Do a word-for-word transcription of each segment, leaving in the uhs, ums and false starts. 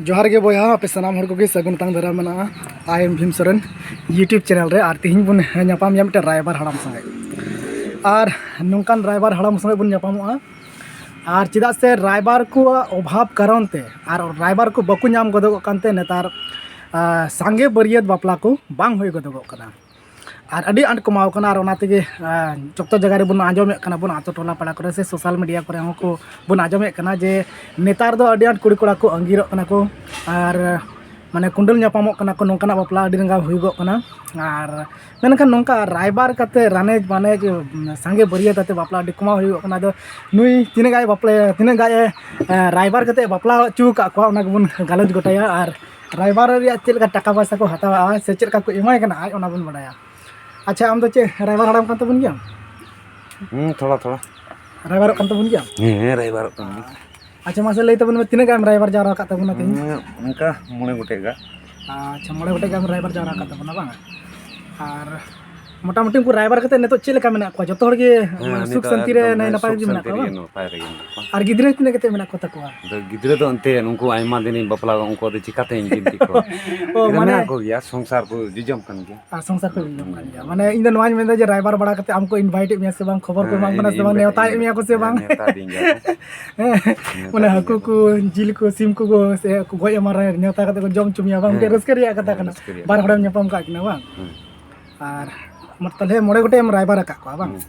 ᱡᱚᱦᱟᱨ ᱜᱮ ᱵᱚᱭᱦᱟ, ᱟᱯᱮ ᱥᱟᱱᱟᱢ ᱦᱚᱲ ᱠᱚᱜᱮ ᱥᱟᱹᱜᱩᱱ ᱛᱟᱝ ᱫᱟᱨᱟᱢ ᱢᱮᱱᱟᱜᱼᱟ᱾ I am Bhim Soren YouTube channel ᱨᱮ, ᱟᱨ ᱛᱤᱦᱤᱧ ᱵᱚᱱ ᱧᱟᱯᱟᱢ ᱜᱮᱭᱟ ᱢᱤᱫᱴᱮᱱ ᱨᱟᱭᱵᱟᱨ ᱦᱟᱲᱟᱢ ᱥᱚᱸᱜᱮ᱾ ᱟᱨ ᱱᱚᱝᱠᱟᱱ ᱨᱟᱭᱵᱟᱨ ᱦᱟᱲᱟᱢ ᱥᱚᱸᱜᱮ ᱵᱚᱱ ᱧᱟᱯᱟᱢᱚᱜᱼᱟ᱾ ᱟᱨ ᱪᱮᱫᱟᱜ ᱥᱮ ᱨᱟᱭᱵᱟᱨ ᱠᱚᱣᱟᱜ ᱚᱵᱷᱟᱵᱽ ᱠᱟᱨᱚᱱ ᱛᱮ ᱟᱨ ᱨᱟᱭᱵᱟᱨ ᱠᱚ ᱵᱟᱠᱚ ᱧᱟᱢ ᱜᱚᱫᱚᱜᱚᱜ ᱠᱟᱱᱛᱮ ᱱᱮᱛᱟᱨ, ᱟ, ᱥᱟᱸᱜᱮ ᱵᱟᱹᱨᱭᱟᱹᱛ ᱵᱟᱯᱞᱟ ᱠᱚ ᱵᱟᱝ ᱦᱩᱭ ᱜᱚᱫᱚᱜᱚᱜ ᱠᱟᱱᱟ᱾ ᱟᱨ ᱟᱹᱰᱤ ᱟᱸᱴ ᱠᱚᱢᱟᱣ ᱠᱟᱱᱟ᱾ ᱟᱨ ᱚᱱᱟ ᱛᱮᱜᱮ, ᱟ, ᱡᱚᱛᱚ ᱡᱟᱭᱜᱟ ᱨᱮᱵᱚᱱ ᱟᱸᱡᱚᱢᱮᱫ ᱠᱟᱱᱟ ᱵᱚᱱ, ᱟᱛᱳ ᱴᱚᱞᱟ ᱯᱟᱲᱟ ᱠᱚᱨᱮ ᱥᱮ ᱥᱳᱥᱟᱞ ᱢᱤᱰᱤᱭᱟ ᱠᱚᱨᱮ ᱦᱚᱸ ᱠᱚ ᱵᱚᱱ ᱟᱸᱡᱚᱢᱮᱫ ᱠᱟᱱᱟ ᱡᱮ ᱱᱮᱛᱟᱨ ᱫᱚ ᱟᱹᱰᱤ ᱟᱸᱴ ᱠᱩᱲᱤ ᱠᱚᱲᱟ ᱠᱚ ᱟᱸᱜᱤᱨᱚᱜ ᱠᱟᱱᱟ ᱠᱚ ᱟᱨ ᱢᱟᱱᱮ ᱠᱩᱸᱰᱟᱹᱞ ᱧᱟᱯᱟᱢᱚᱜ ᱠᱟᱱᱟ ᱠᱚ, ᱱᱚᱝᱠᱟᱱᱟᱜ ᱵᱟᱯᱞᱟ ᱟᱹᱰᱤ ᱨᱟᱸᱜᱟᱣ ᱦᱩᱭᱩᱜᱚᱜ ᱠᱟᱱᱟ᱾ ᱟᱨ ᱢᱮᱱᱠᱷᱟᱱ ᱱᱚᱝᱠᱟ ᱨᱟᱭᱵᱟᱨ ᱠᱟᱛᱮ ᱨᱟᱱᱮᱡ ᱵᱟᱱᱮᱡ ᱥᱟᱸᱜᱮ ᱵᱟᱹᱨᱭᱟᱹᱛ ᱟᱛᱮ ᱵᱟᱯᱞᱟ ᱟᱹᱰᱤ ᱠᱚᱢᱟᱣ ᱦᱩᱭᱩᱜᱚᱜ ᱠᱟᱱᱟ᱾ ᱟᱫᱚ ᱱᱩᱭ ᱛᱤᱱᱟᱹᱜ ᱜᱟᱱ ᱵᱟᱯᱞᱟ, ᱛᱤᱱᱟᱹᱜ ᱜᱟᱱ ᱮ, ᱮ, ᱨᱟᱭᱵᱟᱨ ᱠᱟᱛᱮ ᱵᱟᱯᱞᱟ ᱦᱚᱪᱚ ᱟᱠᱟᱫ ᱠᱚᱣᱟ, ᱚᱱᱟ ᱜᱮᱵᱚᱱ ᱜᱟᱞᱚᱪ ᱜᱚᱴᱟᱭᱟ᱾ ᱟᱨ ᱨᱟᱭᱵᱟᱨ ᱨᱮᱭᱟᱜ ᱪᱮᱫ ᱞᱮᱠᱟ ᱴᱟᱠᱟ ᱯᱚᱭᱥᱟ ᱠᱚ ᱦᱟᱛᱟᱣᱟ ᱥᱮ ᱪᱮᱫ ᱞᱮᱠᱟ ᱠᱚ ᱮᱢᱟᱭ ᱠᱟᱱᱟ ᱟᱡ, ᱚᱱᱟ ᱵᱚᱱ ᱵᱟᱰᱟᱭᱟ᱾ ᱟᱪᱪᱷᱟ, ᱟᱢ ᱫᱚ ᱪᱮᱫ ᱨᱟᱭᱵᱟᱨ ᱦᱟᱲᱟᱢ ᱠᱟᱱ ᱛᱟᱵᱚᱱ ᱜᱮᱭᱟᱢ? ᱦᱩᱸ, ᱛᱷᱚᱲᱟ ᱛᱷᱚᱲᱟ᱾ ᱨᱟᱭᱵᱟᱨᱚᱜ ᱠᱟᱱ ᱛᱟᱵᱚᱱ ᱜᱮᱭᱟᱢ? ᱦᱮᱸ, ᱦᱮᱸ, ᱨᱟᱭᱵᱟᱨᱚᱜ ᱠᱟᱱ ᱜᱮᱭᱟ᱾ ᱟᱪᱪᱷᱟ, ᱢᱟᱥᱮ ᱞᱟᱹᱭ ᱛᱟᱵᱚᱱ ᱢᱮ, ᱛᱤᱱᱟᱹᱜ ᱜᱟᱱ ᱨᱟᱭᱵᱟᱨ ᱡᱟᱣᱨᱟ ᱟᱠᱟᱫ ᱛᱟᱵᱚᱱᱟ ᱛᱮᱦᱮᱧ? ᱦᱩᱸ, ᱚᱱᱠᱟ ᱢᱚᱬᱮ ᱜᱚᱴᱮᱡ ᱜᱟ᱾ ᱟᱪᱪᱷᱟ, ᱢᱚᱬᱮ ᱜᱚᱴᱮᱡ ᱜᱟᱱ ᱨᱟᱭᱵᱟᱨ ᱡᱟᱣᱨᱟ ᱟᱠᱟᱫ ᱛᱟᱵᱚᱱᱟ ᱵᱟᱝ? ᱟᱨ ᱢᱚᱴᱟᱢᱩᱴᱤ ᱩᱱᱠᱩ ᱨᱟᱭᱵᱟᱨ ᱠᱟᱛᱮ ᱱᱤᱛᱚᱜ ᱪᱮᱫ ᱞᱮᱠᱟ ᱢᱮᱱᱟᱜ ᱠᱚᱣᱟ? ᱡᱚᱛᱚ ᱦᱚᱲ ᱜᱮ, ᱦᱮᱸ, ᱢᱟᱱᱮ, ᱥᱩᱠ ᱱᱤᱛᱚᱜ ᱥᱟᱱᱛᱤ ᱨᱮ ᱮᱠᱫᱚᱢ, ᱱᱟᱭ ᱦᱮᱸ, ᱱᱟᱯᱟᱭ ᱥᱩᱠ ᱜᱮ ᱢᱮᱱᱟᱜ ᱥᱟᱱᱛᱤ ᱠᱚᱣᱟ ᱨᱮᱜᱮ ᱵᱟᱝ? ᱢᱮᱱᱟᱜ ᱠᱚᱣᱟ᱾ ᱟᱨ ᱜᱤᱫᱽᱨᱟᱹ ᱛᱤᱱᱟᱹᱜ ᱠᱟᱛᱮ ᱢᱮᱱᱟᱜ ᱠᱚ ᱛᱟᱠᱚᱣᱟ? ᱟᱫᱚ ᱜᱤᱫᱽᱨᱟᱹ ᱫᱚ ᱮᱱᱛᱮ ᱱᱩᱠᱩ ᱟᱭᱢᱟ ᱫᱤᱱᱤᱧ ᱵᱟᱯᱞᱟ ᱠᱚᱣᱟ, ᱩᱱᱠᱩ ᱫᱚ ᱪᱤᱠᱟᱛᱮᱧ ᱪᱤᱱᱛᱤ ᱠᱚᱣᱟ? ᱚ, ᱜᱤᱫᱽᱨᱟᱹ ᱢᱟᱱᱮ ᱢᱮᱱᱟᱜ ᱠᱚᱜᱮᱭᱟ, ᱥᱚᱝᱥᱟᱨ ᱠᱚ ᱡᱚᱡᱚᱢ ᱠᱟᱱ ᱜᱮᱭᱟ᱾ ᱟᱨ ᱥᱚᱝᱥᱟᱨ ᱠᱚ ᱡᱚᱡᱚᱢ ᱠᱟᱱ ᱜᱮᱭᱟ᱾ ᱢᱟᱱᱮ, ᱤᱧ ᱫᱚ ᱱᱚᱣᱟᱧ ᱢᱮᱱᱫᱟ ᱡᱮ ᱨᱟᱭᱵᱟᱨ ᱵᱟᱲᱟ ᱠᱟᱛᱮ ᱟᱢ ᱠᱚ invite ᱮᱫ ᱢᱮᱭᱟ ᱥᱮ ᱵᱟᱝ, ᱠᱷᱚᱵᱚᱨ ᱠᱚ ᱦᱮᱸ, ᱮᱢᱟᱢ ᱠᱟᱱᱟ ᱥᱮ ᱵᱟᱝ, ᱤᱧ ᱱᱮᱣᱛᱟᱭᱮᱫ ᱢᱮᱭᱟ ᱠᱚ ᱥᱮ ᱦᱮᱸ, ᱵᱟᱝ? ᱱᱮᱣᱛᱟ ᱫᱤᱧ ᱜᱮᱭᱟ ᱠᱚ᱾ ᱦᱮᱸ, ᱱᱮᱣᱛᱟ ᱢᱟᱱᱮ ᱫᱤᱧ ᱦᱟᱹᱠᱩ ᱜᱮᱭᱟ ᱠᱚ᱾ ᱠᱚ, ᱡᱤᱞ ᱠᱚ, ᱥᱤᱢ ᱠᱚ ᱥᱮ ᱠᱚ ᱜᱚᱡ ᱮᱢᱟᱱ ᱨᱮ ᱱᱮᱣᱛᱟ ᱠᱟᱛᱮ ᱠᱚ ᱡᱚᱢ ᱦᱚᱪᱚ ᱢᱮᱭᱟ ᱵᱟᱝ? ᱢᱤᱫᱴᱮᱡ ᱦᱮᱸ, ᱨᱟᱹᱥᱠᱟᱹ ᱨᱮᱭᱟᱜ ᱠᱟᱛᱷᱟ ᱦᱮᱸ, ᱠᱟᱱᱟ᱾ ᱨᱟᱹᱥᱠᱟᱹ ᱨᱮᱭᱟᱜ ᱵᱟᱨ ᱠᱟᱛᱷᱟ ᱦᱚᱲᱮᱢ ᱠᱟᱱᱟ᱾ ᱧᱟᱯᱟᱢ ᱠᱟᱜ ᱠᱤᱱᱟ ᱵᱟᱝ? ᱦᱮᱸ᱾ ᱟᱨ ᱢᱚ-, ᱛᱟᱦᱞᱮ ᱢᱚᱬᱮ ᱜᱚᱴᱮᱡ ᱮᱢ ᱨᱟᱭᱵᱟᱨ ᱟᱠᱟᱫ ᱠᱚᱣᱟ ᱵᱟᱝ? ᱦᱮᱸ᱾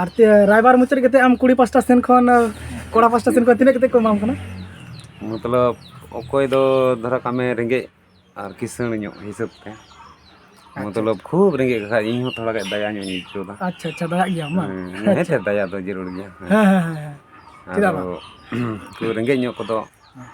ᱟᱨ ᱛᱮ ᱨᱟᱭᱵᱟᱨ ᱢᱩᱪᱟᱹᱫ ᱠᱟᱛᱮ ᱟᱢ ᱠᱩᱲᱤ ᱯᱟᱥᱴᱟ ᱥᱮᱱ ᱠᱷᱚᱱ, ᱠᱚᱲᱟ ᱯᱟᱥᱴᱟ ᱥᱮᱱ ᱠᱷᱚᱱ ᱛᱤᱱᱟᱹᱜ ᱠᱟᱛᱮ ᱠᱚ ᱮᱢᱟᱢ ᱠᱟᱱᱟ? ᱢᱚᱛᱞᱚᱵ, ᱚᱠᱚᱭ ᱫᱚ ᱫᱷᱚᱨᱟ ᱠᱟᱜ ᱢᱮ ᱨᱮᱸᱜᱮᱡ ᱟᱨ ᱠᱤᱥᱟᱹᱬ ᱧᱚᱜ ᱦᱤᱥᱟᱹᱵ ᱛᱮ, ᱟᱪᱪᱷᱟ, ᱢᱚᱛᱞᱚᱵ, ᱟᱪᱪᱷᱟ᱾ ᱠᱷᱩᱵ ᱨᱮᱸᱜᱮᱡ ᱠᱷᱟᱡ ᱤᱧ ᱦᱚᱸ ᱛᱷᱚᱲᱟ ᱜᱟᱡ ᱫᱟᱭᱟ ᱧᱚᱜ ᱤᱧ ᱟᱹᱭᱠᱟᱹᱣ ᱫᱟ᱾ ᱟᱪᱪᱷᱟ, ᱟᱪᱪᱷᱟ, ᱫᱟᱭᱟᱜ ᱜᱮᱭᱟᱢ ᱵᱟᱝ? ᱦᱮᱸ, ᱦᱮᱸ, ᱟᱪᱪᱷᱟ᱾ ᱮᱱᱛᱮᱫ ᱫᱟᱭᱟ ᱫᱚ ᱡᱟᱹᱨᱩᱲ ᱜᱮᱭᱟ᱾ ᱦᱮᱸ᱾ ᱦᱮᱸ, ᱦᱮᱸ, ᱦᱮᱸ, ᱦᱮᱸ᱾ ᱪᱮᱫᱟᱜ ᱟᱫᱚ ᱵᱟᱝ? ᱩᱱᱠᱩ ᱨᱮᱸᱜᱮᱡ ᱧᱚᱜ ᱠᱚᱫᱚ ᱦᱮᱸ᱾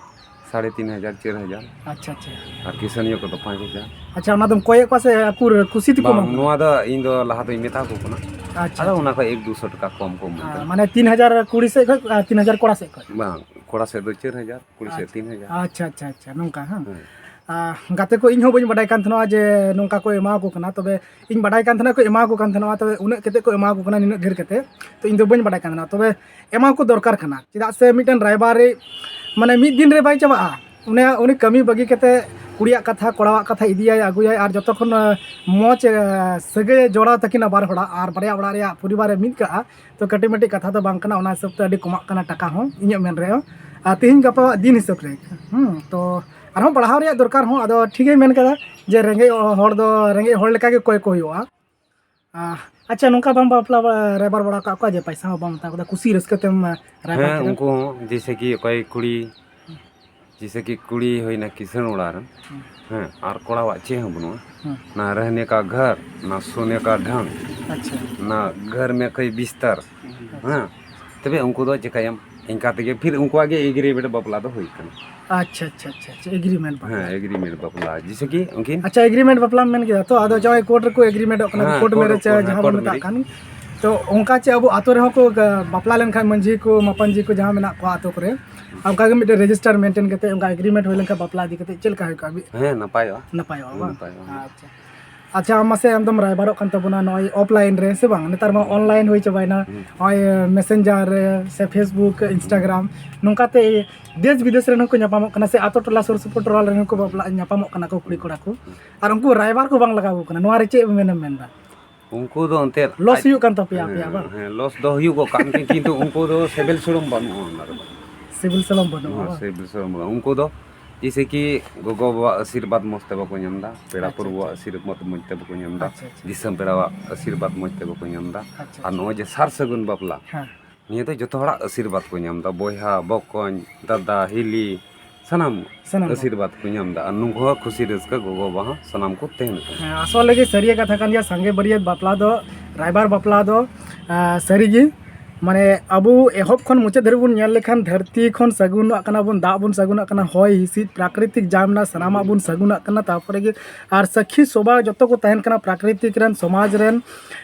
ᱥᱟᱲᱮ ᱛᱤᱱ ᱦᱟᱡᱟᱨ, ᱪᱟᱨ ᱦᱟᱡᱟᱨ᱾ ᱟᱪᱪᱷᱟ, ᱟᱪᱪᱷᱟ᱾ ᱟᱨ ᱠᱤᱥᱟᱹᱬ ᱧᱚᱜ ᱠᱚᱫᱚ ᱯᱟᱸᱪ ᱦᱟᱡᱟᱨ᱾ ᱟᱪᱪᱷᱟ, ᱚᱱᱟ ᱫᱚᱢ ᱠᱚᱭᱮᱫ ᱠᱚᱣᱟ ᱥᱮ ᱟᱠᱚ ᱠᱩᱥᱤ ᱛᱮᱠᱚ ᱵᱟᱝ, ᱮᱢᱟᱢ ᱠᱟᱱᱟ? ᱱᱚᱣᱟ ᱫᱚ ᱤᱧ ᱫᱚ ᱞᱟᱦᱟ ᱫᱚᱧ ᱢᱮᱛᱟ ᱠᱚ ᱠᱟᱱᱟ᱾ ᱟᱪᱪᱷᱟ, ᱟᱫᱚ ᱟᱪᱪᱷᱟ᱾ ᱚᱱᱟ ᱠᱷᱚᱡ ᱮᱠ ᱫᱩᱥᱚ ᱴᱟᱠᱟ ᱠᱚᱢ ᱠᱚ ᱮᱢᱟᱹᱧ ᱠᱟᱱᱟ᱾ ᱢᱟᱱᱮ ᱛᱤᱱ ᱦᱟᱡᱟᱨ ᱠᱩᱲᱤ ᱥᱮᱫ ᱠᱷᱚᱡ ᱟᱨ ᱛᱤᱱ ᱦᱟᱡᱟᱨ ᱠᱚᱲᱟ ᱥᱮᱫ ᱠᱷᱚᱡ? ᱵᱟᱝ, ᱠᱚᱲᱟ ᱥᱮᱫ ᱫᱚ ᱪᱟᱨ ᱦᱟᱡᱟᱨ, ᱠᱩᱲᱤ ᱥᱮᱫ ᱟᱪᱪᱷᱟ᱾ ᱛᱤᱱ ᱦᱟᱡᱟᱨ᱾ ᱟᱪᱪᱷᱟ, ᱟᱪᱪᱷᱟ, ᱟᱪᱪᱷᱟ, ᱱᱚᱝᱠᱟ, ᱦᱮᱸ? ᱦᱮᱸ᱾ ᱟᱨ ᱜᱟᱛᱮ ᱠᱚ, ᱤᱧ ᱦᱚᱸ ᱵᱟᱹᱧ ᱵᱟᱰᱟᱭ ᱠᱟᱱ ᱛᱟᱦᱮᱱᱟ ᱡᱮ ᱱᱚᱝᱠᱟ ᱠᱚ ᱮᱢᱟ ᱠᱚ ᱠᱟᱱᱟ᱾ ᱛᱚᱵᱮ ᱤᱧ ᱵᱟᱰᱟᱭ ᱠᱟᱱ ᱛᱟᱦᱮᱱᱟ ᱠᱚ ᱮᱢᱟ ᱠᱚ ᱠᱟᱱ ᱛᱟᱦᱮᱱᱟ, ᱛᱚᱵᱮ ᱩᱱᱟᱹᱜ ᱠᱟᱛᱮ ᱠᱚ ᱮᱢᱟ ᱠᱚ ᱠᱟᱱᱟ, ᱱᱤᱱᱟᱹᱜ ᱰᱷᱮᱨ ᱠᱟᱛᱮ, ᱛᱚ ᱤᱧ ᱫᱚ ᱵᱟᱹᱧ ᱵᱟᱰᱟᱭ ᱠᱟᱱ ᱛᱟᱦᱮᱱᱟ᱾ ᱛᱚᱵᱮ ᱮᱢᱟ ᱠᱚ ᱫᱚᱨᱠᱟᱨ ᱠᱟᱱᱟ, ᱪᱮᱫᱟᱜ ᱥᱮ ᱢᱤᱫᱴᱮᱱ ᱨᱟᱭᱵᱟᱨᱤᱡ ᱢᱟᱱᱮ ᱢᱤᱫ ᱫᱤᱱ ᱨᱮ ᱵᱟᱭ ᱪᱟᱵᱟᱜᱼᱟ᱾ ᱩᱱᱤᱭᱟᱜ, ᱩᱱᱤ ᱠᱟᱹᱢᱤ ᱵᱟᱹᱜᱤ ᱠᱟᱛᱮ ᱠᱩᱲᱤᱭᱟᱜ ᱠᱟᱛᱷᱟ, ᱠᱚᱲᱟᱣᱟᱜ ᱠᱟᱛᱷᱟ ᱤᱫᱤᱭᱟᱭ, ᱟᱹᱜᱩᱭᱟᱭ, ᱟᱨ ᱡᱚᱛᱚ ᱠᱷᱚᱱ, ᱟᱸ, ᱢᱚᱡᱽ, ᱟᱸ, ᱥᱟᱹᱜᱟᱹᱭ ᱡᱚᱲᱟᱣ ᱛᱟᱹᱠᱤᱱᱟ ᱵᱟᱨ ᱦᱚᱲᱟᱜ, ᱟᱨ ᱵᱟᱨᱭᱟ ᱚᱲᱟᱜ ᱨᱮᱭᱟᱜ ᱯᱚᱨᱤᱵᱟᱨᱮ ᱢᱤᱫ ᱠᱟᱜᱼᱟ, ᱛᱚ ᱠᱟᱹᱴᱤᱡ ᱢᱟᱹᱴᱤᱡ ᱠᱟᱛᱷᱟ ᱫᱚ ᱵᱟᱝ ᱠᱟᱱᱟ, ᱚᱱᱟ ᱦᱤᱥᱟᱹᱵ ᱛᱮ ᱟᱹᱰᱤ ᱠᱚᱢᱟᱜ ᱠᱟᱱᱟ ᱴᱟᱠᱟ ᱦᱚᱸ, ᱤᱧᱟᱹᱜ ᱢᱮᱱ ᱨᱮᱦᱚᱸ᱾ ᱟᱨ ᱛᱤᱦᱤᱧ ᱜᱟᱯᱟ ᱫᱤᱱ ᱦᱤᱥᱟᱹᱵ ᱨᱮ, ᱦᱩᱸ, ᱛᱚ ᱟᱨᱦᱚᱸ ᱵᱟᱲᱦᱟᱣ ᱨᱮᱭᱟᱜ ᱫᱚᱨᱠᱟᱨ ᱦᱚᱸ, ᱟᱫᱚ ᱴᱷᱤᱠ ᱜᱮᱭ ᱢᱮᱱ ᱠᱟᱫᱟ ᱡᱮ ᱨᱮᱸᱜᱮᱡ ᱦᱚᱲ ᱫᱚ ᱨᱮᱸᱜᱮᱡ ᱦᱚᱲ ᱞᱮᱠᱟ ᱜᱮ ᱠᱚᱭ ᱠᱚ ᱦᱩᱭᱩᱜᱼᱟ᱾ ᱟᱦ, ᱟᱪᱪᱷᱟ, ᱱᱚᱝᱠᱟ ᱵᱟᱢ ᱵᱟᱯᱞᱟ ᱵᱟ-, ᱨᱟᱭᱵᱟᱨ ᱵᱟᱲᱟ ᱠᱟᱜ ᱠᱚᱣᱟ ᱡᱮ ᱯᱟᱭᱥᱟ ᱦᱚᱸ ᱵᱟᱢ ᱦᱟᱛᱟᱣ ᱠᱟᱫᱟ, ᱠᱩᱥᱤ ᱨᱟᱹᱥᱠᱟᱹ ᱛᱮᱢ, ᱟᱦ, ᱨᱟᱭᱵᱟᱨ ᱦᱮᱸ, ᱠᱮᱫᱟ? ᱩᱱᱠᱩ ᱦᱚᱸ ᱡᱮᱭᱥᱮ ᱠᱤ ᱚᱠᱚᱭ ᱠᱩᱲᱤ, ᱡᱮᱭᱥᱮ ᱠᱤ ᱠᱩᱲᱤ ᱦᱩᱭᱱᱟ ᱠᱤᱥᱟᱹᱬ ᱚᱲᱟᱜ ᱨᱮᱱ, ᱦᱩᱸ᱾ ᱦᱮᱸ, ᱟᱨ ᱠᱚᱲᱟᱣᱟᱜ ᱪᱮᱫ ᱦᱚᱸ ᱵᱟᱹᱱᱩᱜᱼᱟ᱾ ᱦᱩᱸ᱾ ᱱᱟ ᱨᱮᱦᱱᱮ ᱠᱟ ᱜᱷᱟᱨ, ᱱᱟ ᱥᱳᱱᱮ ᱠᱟ ᱰᱷᱟᱝ, ᱟᱪᱪᱷᱟ᱾ ᱱᱟ ᱜᱷᱟᱨ ᱢᱮ ᱠᱳᱭ ᱵᱤᱥᱛᱟᱨ, ᱦᱩᱸ᱾ ᱦᱮᱸ, ᱛᱚᱵᱮ ᱩᱱᱠᱩ ᱫᱚ ᱪᱤᱠᱟᱹᱭᱟᱢ, ᱤᱱᱠᱟ ᱛᱮᱜᱮ ᱯᱷᱤᱨ ᱩᱱᱠᱩᱣᱟᱜ ᱜᱮ ᱮᱜᱨᱤᱢᱮᱱᱴ ᱵᱟᱯᱞᱟ ᱫᱚ ᱦᱩᱭ ᱠᱟᱱᱟ᱾ ᱟᱪᱪᱷᱟ, ᱟᱪᱪᱷᱟ, ᱟᱪᱪᱷᱟ, ᱟᱪᱪᱷᱟ, ᱮᱜᱨᱤᱢᱮᱱᱴ ᱵᱟᱯᱞᱟ᱾ ᱦᱮᱸ, ᱮᱜᱨᱤᱢᱮᱱᱴ ᱵᱟᱯᱞᱟ, ᱡᱮᱭᱥᱮ ᱠᱤ ᱩᱱᱠᱤᱱ ᱟᱪᱪᱷᱟ, ᱮᱜᱨᱤᱢᱮᱱᱴ ᱵᱟᱯᱞᱟᱢ ᱢᱮᱱ ᱠᱮᱫᱟ ᱛᱚ, ᱟᱫᱚ ᱦᱩᱸ᱾ ᱡᱟᱦᱟᱸᱭ ᱠᱳᱨᱴ ᱨᱮᱠᱚ ᱮᱜᱨᱤᱢᱮᱱᱴᱚᱜ ᱠᱟᱱᱟ, ᱦᱮᱸ, ᱠᱳᱨᱴ ᱠᱳᱨᱴ ᱢᱮᱨᱮᱡᱽ ᱨᱮᱠᱚ, ᱦᱮᱸ, ᱡᱟᱦᱟᱸ ᱵᱚᱱ ᱠᱳᱨᱴ ᱢᱮᱛᱟᱜ ᱢᱮᱨᱮᱡᱽ᱾ ᱠᱟᱱ, ᱛᱚ ᱚᱱᱠᱟ ᱪᱮ ᱟᱵᱚ ᱟᱛᱳ ᱨᱮᱦᱚᱸ ᱠᱚ ᱜᱟ-, ᱵᱟᱯᱞᱟ ᱞᱮᱱᱠᱷᱟᱱ ᱢᱟᱹᱡᱷᱤ ᱠᱚ, ᱢᱟᱯᱟᱱᱡᱷᱤ ᱠᱚ ᱡᱟᱦᱟᱸ ᱢᱮᱱᱟᱜ ᱠᱚᱣᱟ ᱟᱛᱳ ᱠᱚᱨᱮ, ᱚᱱᱠᱟ ᱜᱮ ᱢᱤᱫᱴᱮᱱ ᱨᱮᱡᱤᱥᱴᱟᱨ ᱢᱮᱱᱴᱮᱱ ᱠᱟᱛᱮ ᱚᱱᱠᱟ ᱮᱜᱨᱤᱢᱮᱱᱴ ᱦᱩᱭ ᱞᱮᱱᱠᱷᱟᱱ ᱵᱟᱯᱞᱟ ᱤᱫᱤ ᱠᱟᱛᱮ ᱪᱮᱫ ᱞᱮᱠᱟ ᱦᱩᱭ ᱠᱚᱜᱼᱟ? ᱢᱤᱫ ᱦᱮᱸ, ᱱᱟᱯᱟᱭᱚᱜᱼᱟ᱾ ᱱᱟᱯᱟᱭᱚᱜᱼᱟ, ᱦᱮᱸ, ᱵᱟᱝ? ᱱᱟᱯᱟᱭᱚᱜᱼᱟ᱾ ᱟᱪᱪᱷᱟ᱾ ᱟᱪᱪᱷᱟ, ᱟᱢ ᱢᱟᱥᱮ ᱟᱢᱫᱚᱢ ᱨᱟᱭᱵᱟᱨᱚᱜ ᱠᱟᱱ ᱛᱟᱵᱚᱱᱟ ᱱᱚᱜᱼᱚᱭ ᱚᱯᱷᱞᱟᱭᱤᱱ ᱨᱮ, ᱥᱮ ᱵᱟᱝ? ᱱᱮᱛᱟᱨ ᱢᱟ ᱦᱩᱸ᱾ ᱚᱱᱞᱟᱭᱤᱱ ᱦᱩᱭ ᱪᱟᱵᱟᱭᱮᱱᱟ᱾ ᱦᱩᱸ᱾ ᱱᱚᱜᱼᱚᱭ, ᱢᱮᱥᱮᱧᱡᱟᱨ ᱨᱮ ᱥᱮ ᱯᱷᱮᱥᱵᱩᱠ, ᱤᱱᱥᱴᱟᱜᱨᱟᱢ, ᱱᱚᱝᱠᱟᱛᱮ ᱫᱮᱥ ᱵᱤᱫᱮᱥ ᱨᱮᱱ ᱦᱚᱸᱠᱚ ᱧᱟᱯᱟᱢᱚᱜ ᱠᱟᱱᱟ, ᱥᱮ ᱟᱛᱳ ᱴᱚᱞᱟ ᱥᱩᱨ ᱥᱩᱯᱩᱨ ᱴᱚᱞᱟ ᱨᱮᱱ ᱦᱚᱸᱠᱚ ᱵᱟᱯᱞᱟ, ᱧᱟᱯᱟᱢᱚᱜ ᱠᱟᱱᱟ ᱠᱚ ᱠᱩᱲᱤ ᱠᱚᱲᱟ ᱠᱚ᱾ ᱦᱩᱸ᱾ ᱟᱨ ᱩᱱᱠᱩ ᱨᱟᱭᱵᱟᱨ ᱠᱚ ᱵᱟᱝ ᱞᱟᱜᱟᱣ ᱟᱠᱚ ᱠᱟᱱᱟ, ᱱᱚᱣᱟ ᱨᱮ ᱪᱮᱫ ᱮᱢ ᱢᱮᱱᱮᱢ ᱢᱮᱱᱫᱟ? ᱩᱱᱠᱩ ᱫᱚ ᱮᱱᱛᱮᱫ ᱞᱚᱥ ᱟᱡ-, ᱦᱩᱭᱩᱜ ᱠᱟᱱ ᱛᱟᱯᱮᱭᱟ ᱦᱮᱸ, ᱟᱯᱮᱭᱟᱜ, ᱵᱟᱝ? ᱦᱮᱸ, ᱞᱚᱥ ᱫᱚ ᱦᱩᱭᱩᱜᱚᱜ ᱠᱟᱱ ᱜᱮ, ᱠᱤᱱᱛᱩ ᱩᱱᱠᱩ ᱫᱚ ᱥᱤᱵᱤᱞ ᱥᱚᱲᱚᱢ ᱵᱟᱹᱱᱩᱜᱼᱟ ᱚᱱᱟ ᱨᱮᱫᱚ᱾ ᱥᱤᱵᱤᱞ ᱥᱚᱲᱚᱢ ᱵᱟᱹᱱᱩᱜᱼᱟ, ᱦᱮᱸ, ᱵᱟᱝ? ᱥᱤᱵᱤᱞ ᱥᱚᱲᱚᱢ ᱵᱟᱹᱱᱩᱜᱼᱟ᱾ ᱩᱱᱠᱩ ᱫᱚ ᱡᱮᱭᱥᱮ ᱠᱤ ᱜᱚᱜᱚ-ᱵᱟᱵᱟᱣᱟᱜ ᱟᱥᱤᱨᱵᱟᱫᱽ ᱢᱚᱡᱽ ᱛᱮ ᱵᱟᱠᱚ ᱧᱟᱢ ᱮᱫᱟ, ᱯᱮᱲᱟ ᱟᱪᱪᱷᱟ, ᱯᱩᱨᱵᱩᱣᱟᱜ ᱟᱪᱪᱷᱟ᱾ ᱟᱥᱤᱨᱵᱟᱫᱽ ᱢᱚᱡᱽ ᱛᱮ ᱵᱟᱠᱚ ᱧᱟᱢ ᱮᱫᱟ, ᱟᱪᱪᱷᱟ, ᱟᱪᱪᱷᱟ᱾ ᱫᱤᱥᱚᱢ ᱯᱮᱲᱟᱣᱟᱜ ᱟᱥᱤᱨᱵᱟᱫᱽ ᱢᱚᱡᱽ ᱛᱮ ᱵᱟᱠᱚ ᱧᱟᱢ ᱮᱫᱟ᱾ ᱟᱪᱪᱷᱟ, ᱟᱨ ᱟᱪᱪᱷᱟ᱾ ᱱᱚᱜᱼᱚᱭ ᱡᱮ ᱥᱟᱨ ᱥᱟᱹᱜᱩᱱ ᱵᱟᱯᱞᱟ, ᱦᱮᱸ᱾ ᱱᱤᱭᱟᱹ ᱫᱚ ᱡᱚᱛᱚ ᱦᱚᱲᱟᱜ ᱟᱥᱤᱨᱵᱟᱫᱽ ᱠᱚ ᱧᱟᱢ ᱮᱫᱟ, ᱵᱚᱭᱦᱟ, ᱵᱚᱠᱚᱧ, ᱫᱟᱫᱟ, ᱦᱤᱞᱤ, ᱥᱟᱱᱟᱢ ᱥᱟᱱᱟᱢ ᱦᱚᱲ᱾ ᱟᱥᱤᱨᱵᱟᱫᱽ ᱠᱚ ᱧᱟᱢ ᱮᱫᱟ᱾ ᱟᱨ ᱱᱩᱠᱩ ᱦᱚᱸ ᱠᱷᱩᱥᱤ ᱨᱟᱹᱥᱠᱟᱹ ᱜᱚᱜᱚ ᱵᱟᱵᱟ ᱦᱚᱸ ᱥᱟᱱᱟᱢ ᱠᱚ ᱛᱟᱦᱮᱱ ᱠᱟᱱᱟ᱾ ᱦᱮᱸ, ᱟᱥᱚᱞ ᱨᱮᱜᱮ ᱥᱟᱹᱨᱤᱭᱟᱹ ᱠᱟᱛᱷᱟ ᱠᱟᱱ ᱜᱮᱭᱟ, ᱥᱟᱸᱜᱮ ᱵᱟᱹᱨᱭᱟᱹᱛ ᱵᱟᱯᱞᱟ ᱫᱚ, ᱨᱟᱭᱵᱟᱨ ᱵᱟᱯᱞᱟ ᱫᱚ, ᱟᱸ, ᱥᱟᱹᱨᱤᱜᱮ, ᱢᱟᱱᱮ, ᱟᱵᱚ ᱮᱦᱚᱵ ᱠᱷᱚᱱ ᱢᱩᱪᱟᱹᱫ ᱫᱷᱟᱹᱨᱤᱡ ᱵᱚᱱ ᱧᱮᱞ ᱞᱮᱠᱷᱟᱱ, ᱫᱷᱟᱹᱨᱛᱤ ᱠᱷᱚᱱ ᱥᱟᱹᱜᱩᱱᱚᱜ ᱠᱟᱱᱟ ᱵᱚᱱ, ᱫᱟᱜ ᱵᱚᱱ ᱥᱟᱹᱜᱩᱱᱚᱜ ᱠᱟᱱᱟ, ᱦᱚᱭ ᱦᱤᱸᱥᱤᱫ, ᱯᱨᱟᱠᱨᱤᱛᱤᱠ ᱡᱟ ᱢᱮᱱᱟᱜᱼᱟ, ᱥᱟᱱᱟᱢᱟᱜ ᱵᱚᱱ ᱥᱟᱹᱜᱩᱱᱟᱜ ᱠᱟᱱᱟ᱾ ᱛᱟᱨᱯᱚᱨᱮ ᱜᱮ ᱟᱨ ᱥᱟᱹᱠᱷᱤ ᱥᱚᱵᱷᱟ ᱡᱚᱛᱚ ᱠᱚ ᱛᱟᱦᱮᱱ ᱠᱟᱱᱟ, ᱯᱨᱟᱠᱨᱤᱛᱤᱠ ᱨᱮᱱ, ᱥᱚᱢᱟᱡᱽ ᱨᱮᱱ,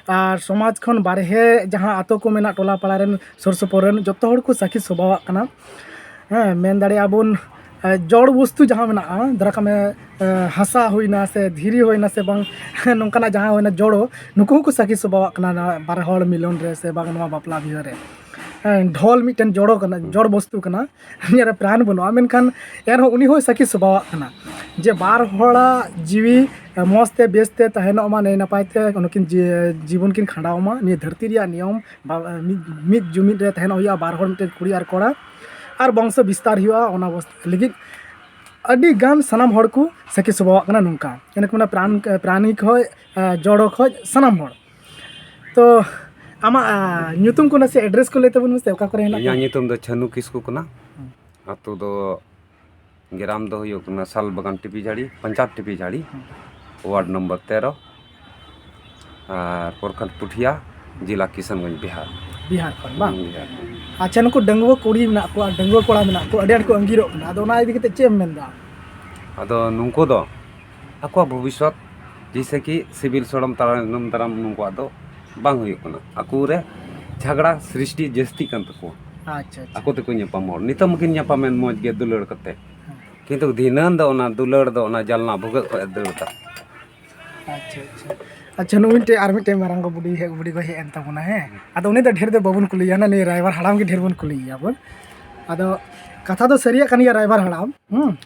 ᱟᱨ ᱥᱚᱢᱟᱡᱽ ᱠᱷᱚᱱ ᱵᱟᱨᱦᱮ ᱡᱟᱦᱟᱸ ᱟᱛᱳ ᱠᱚ ᱢᱮᱱᱟᱜ, ᱴᱚᱞᱟ ᱯᱟᱲᱟ ᱨᱮᱱ, ᱥᱩᱨ ᱥᱩᱯᱩᱨ ᱨᱮᱱ ᱡᱚᱛᱚ ᱦᱚᱲ ᱠᱚ ᱥᱟᱹᱠᱷᱤ ᱥᱚᱵᱷᱟᱣᱟᱜ ᱠᱟᱱᱟ᱾ ᱦᱮᱸ, ᱢᱮᱱ ᱫᱟᱲᱮᱭᱟᱜᱼᱟ ᱵᱚᱱ, ᱮ, ᱡᱚᱲ ᱵᱚᱥᱛᱩ ᱡᱟᱦᱟᱸ ᱢᱮᱱᱟᱜᱼᱟ, ᱫᱷᱚᱨᱟ ᱠᱟᱜ ᱢᱮ, ᱮ, ᱦᱟᱥᱟ ᱦᱩᱭᱱᱟ ᱥᱮ ᱫᱷᱤᱨᱤ ᱦᱩᱭᱱᱟ ᱥᱮ ᱵᱟᱝ, ᱱᱚᱝᱠᱟᱱᱟᱜ ᱡᱟᱦᱟᱸ ᱦᱩᱭᱱᱟ ᱡᱚᱲᱚ, ᱱᱩᱠᱩ ᱦᱚᱸᱠᱚ ᱥᱟᱹᱠᱷᱤ ᱥᱚᱵᱷᱟᱣᱟᱜ ᱠᱟᱱᱟ ᱱᱚᱣᱟ ᱵᱟᱨ ᱦᱚᱲ ᱢᱤᱞᱚᱱ ᱨᱮ ᱥᱮ ᱵᱟᱝ ᱱᱚᱣᱟ ᱵᱟᱯᱞᱟ ᱵᱤᱦᱟᱹ ᱨᱮ᱾ ᱰᱷᱚᱞ ᱢᱤᱫᱴᱮᱱ ᱡᱚᱲᱚ ᱠᱟᱱᱟ, ᱡᱚᱲ ᱵᱚᱥᱛᱩ ᱠᱟᱱᱟ, ᱩᱱᱤᱭᱟᱜ ᱨᱮ ᱯᱨᱟᱱ ᱵᱟᱹᱱᱩᱜᱼᱟ, ᱢᱮᱱᱠᱷᱟᱱ ᱮᱱᱨᱮᱦᱚᱸ ᱩᱱᱤ ᱦᱚᱸᱭ ᱥᱟᱹᱠᱷᱤ ᱥᱚᱵᱷᱟᱣᱟᱜ ᱠᱟᱱᱟ ᱡᱮ ᱵᱟᱨ ᱦᱚᱲᱟᱜ ᱡᱤᱣᱤ ᱢᱚᱡᱽ ᱛᱮ ᱵᱮᱥ ᱛᱮ ᱛᱟᱦᱮᱱᱚᱜ ᱢᱟ, ᱱᱟᱭ ᱱᱟᱯᱟᱭ ᱛᱮ ᱱᱩᱠᱤᱱ ᱡᱤ- ᱡᱤᱵᱚᱱ ᱠᱤᱱ ᱠᱷᱟᱸᱰᱟᱣ ᱢᱟ᱾ ᱱᱤᱭᱟᱹ ᱫᱷᱟᱹᱨᱛᱤ ᱨᱮᱭᱟᱜ ᱱᱤᱭᱚᱢ ᱵᱟ- ᱢᱤᱫ ᱢᱤᱫ ᱡᱩᱢᱤᱫ ᱨᱮ ᱛᱟᱦᱮᱱᱚᱜ ᱦᱩᱭᱩᱜᱼᱟ, ᱵᱟᱨ ᱦᱚᱲ ᱢᱤᱫᱴᱮᱱ ᱠᱩᱲᱤ ᱟᱨ ᱠᱚᱲᱟ, ᱟᱨ ᱵᱚᱝᱥᱚ ᱵᱤᱥᱛᱟᱨ ᱦᱩᱭᱩᱜᱼᱟ, ᱚᱱᱟ ᱵᱚᱥ- ᱞᱟᱹᱜᱤᱫ ᱟᱹᱰᱤ ᱜᱟᱱ ᱥᱟᱱᱟᱢ ᱦᱚᱲ ᱠᱚ ᱥᱟᱹᱠᱷᱤ ᱥᱚᱵᱷᱟᱣᱟᱜ ᱠᱟᱱᱟ ᱱᱚᱝᱠᱟ᱾ ᱤᱱᱟᱹ ᱠᱚ ᱢᱮᱱᱟ ᱯᱨᱟᱱ ᱯᱨᱟᱱᱤ ᱠᱷᱚᱡ, ᱡᱚᱲᱚ ᱠᱷᱚᱡ ᱥᱟᱱᱟᱢ ᱦᱚᱲ᱾ ᱛᱚ ᱟᱢᱟᱜ ᱧᱩᱛᱩᱢ ᱠᱚ ᱱᱟᱥᱮ ᱮᱰᱨᱮᱥ ᱠᱚ ᱞᱟᱹᱭ ᱛᱟᱵᱚᱱ ᱢᱮᱥᱮ, ᱚᱠᱟ ᱠᱚᱨᱮ ᱦᱮᱱᱟᱜ ᱤᱧᱟᱹᱜ ᱯᱮᱭᱟ? ᱧᱩᱛᱩᱢ ᱫᱚ ᱪᱷᱟᱹᱱᱩ ᱠᱤᱥᱠᱩ ᱠᱟᱱᱟ᱾ ᱦᱩᱸ᱾ ᱟᱹᱛᱩ ᱫᱚ ᱜᱨᱟᱢ ᱫᱚ ᱦᱩᱭᱩᱜ ᱠᱟᱱᱟ ᱥᱟᱞ ᱵᱟᱜᱟᱱ ᱴᱤᱯᱤ ᱡᱷᱟᱹᱲᱤ, ᱯᱚᱧᱪᱟᱭᱮᱛ ᱴᱤᱯᱤ ᱡᱷᱟᱹᱲᱤ, ᱦᱩᱸ᱾ ᱣᱟᱨᱰ ᱱᱚᱢᱵᱚᱨ ᱛᱮᱨᱚ, ᱟᱨ ᱯᱨᱚᱠᱷᱚᱸᱰ ᱯᱩᱴᱷᱤᱭᱟ, ᱡᱮᱞᱟ ᱠᱤᱥᱟᱱᱜᱚᱸᱡᱽ, ᱵᱤᱦᱟᱨ᱾ ᱵᱤᱦᱟᱨ ᱠᱷᱚᱱ ᱵᱟᱝ? ᱦᱩᱸ, ᱵᱤᱦᱟᱨ ᱠᱷᱚᱱ᱾ ᱟᱪᱪᱷᱟ, ᱱᱩᱠᱩ ᱰᱟᱺᱜᱩᱣᱟᱹ ᱠᱩᱲᱤ ᱢᱮᱱᱟᱜ ᱠᱚᱣᱟ, ᱰᱟᱺᱜᱩᱣᱟᱹ ᱠᱚᱲᱟ ᱢᱮᱱᱟᱜ ᱠᱚᱣᱟ, ᱟᱹᱰᱤ ᱟᱸᱴ ᱠᱚ ᱟᱸᱜᱤᱨᱚᱜ ᱠᱟᱱᱟ, ᱟᱫᱚ ᱚᱱᱟ ᱤᱫᱤ ᱠᱟᱛᱮ ᱪᱮᱫ ᱮᱢ ᱢᱮᱱᱫᱟ? ᱟᱫᱚ ᱱᱩᱠᱩ ᱫᱚ ᱟᱠᱚᱣᱟᱜ ᱵᱷᱚᱵᱤᱥᱥᱚᱛ, ᱡᱮᱭᱥᱮ ᱠᱤ ᱥᱤᱵᱤᱞ ᱥᱚᱲᱚᱢ ᱛᱟᱭᱱᱚᱢ ᱫᱟᱨᱟᱢ ᱱᱩᱠᱩᱣᱟᱜ ᱫᱚ ᱵᱟᱝ ᱦᱩᱭᱩᱜ ᱠᱟᱱᱟ᱾ ᱟᱠᱚ ᱨᱮ ᱡᱷᱟᱜᱽᱲᱟ ᱥᱨᱤᱥᱴᱤ ᱡᱟᱹᱥᱛᱤ ᱠᱟᱱ ᱛᱟᱠᱚᱣᱟ᱾ ᱟᱪᱪᱷᱟ, ᱟᱪᱪᱷᱟ᱾ ᱟᱠᱚ ᱛᱮᱠᱚ ᱧᱟᱯᱟᱢ ᱦᱚᱲ᱾ ᱱᱤᱛᱚᱜ ᱢᱟᱠᱤᱱ ᱧᱟᱯᱟᱢᱮᱱ ᱢᱚᱡᱽ ᱜᱮ ᱫᱩᱞᱟᱹᱲ ᱠᱟᱛᱮ᱾ ᱦᱮᱸ᱾ ᱠᱤᱱᱛᱩ ᱫᱷᱤᱱᱟᱹᱱ ᱫᱚ ᱚᱱᱟ ᱫᱩᱞᱟᱹᱲ ᱫᱚ ᱚᱱᱟ ᱡᱟᱞᱱᱟ ᱵᱷᱩᱜᱟᱹᱜ ᱠᱷᱚᱱ ᱮ ᱫᱟᱹᱲ ᱮᱫᱟ᱾ ᱟᱪᱪᱷᱟ, ᱟᱪᱪᱷᱟ᱾ ᱟᱪᱪᱷᱟ, ᱱᱩᱭ ᱢᱤᱫᱴᱮᱡ ᱟᱨ ᱢᱤᱫᱴᱮᱡ ᱢᱟᱨᱟᱝ ᱜᱚ ᱵᱩᱰᱷᱤ ᱦᱮᱡ, ᱵᱩᱰᱷᱤ ᱜᱚ ᱦᱮᱡ ᱮᱱ ᱛᱟᱵᱚᱱᱟ, ᱦᱮᱸ᱾ ᱟᱫᱚ ᱩᱱᱤ ᱫᱚ ᱰᱷᱮᱨ ᱫᱚ ᱵᱟᱵᱚᱱ ᱠᱩᱞᱤᱭᱮᱭᱟ, ᱦᱟᱱᱟ ᱱᱩᱭ ᱨᱟᱭᱵᱟᱨ ᱦᱟᱲᱟᱢ ᱜᱮ ᱰᱷᱮᱨ ᱵᱚᱱ ᱠᱩᱞᱤᱭᱮᱭᱟ ᱵᱚᱱ᱾ ᱟᱫᱚ ᱠᱟᱛᱷᱟ ᱫᱚ ᱥᱟᱹᱨᱤᱭᱟᱜ ᱠᱟᱱ ᱜᱮᱭᱟ ᱨᱟᱭᱵᱟᱨ ᱦᱟᱲᱟᱢ, ᱦᱩᱸ᱾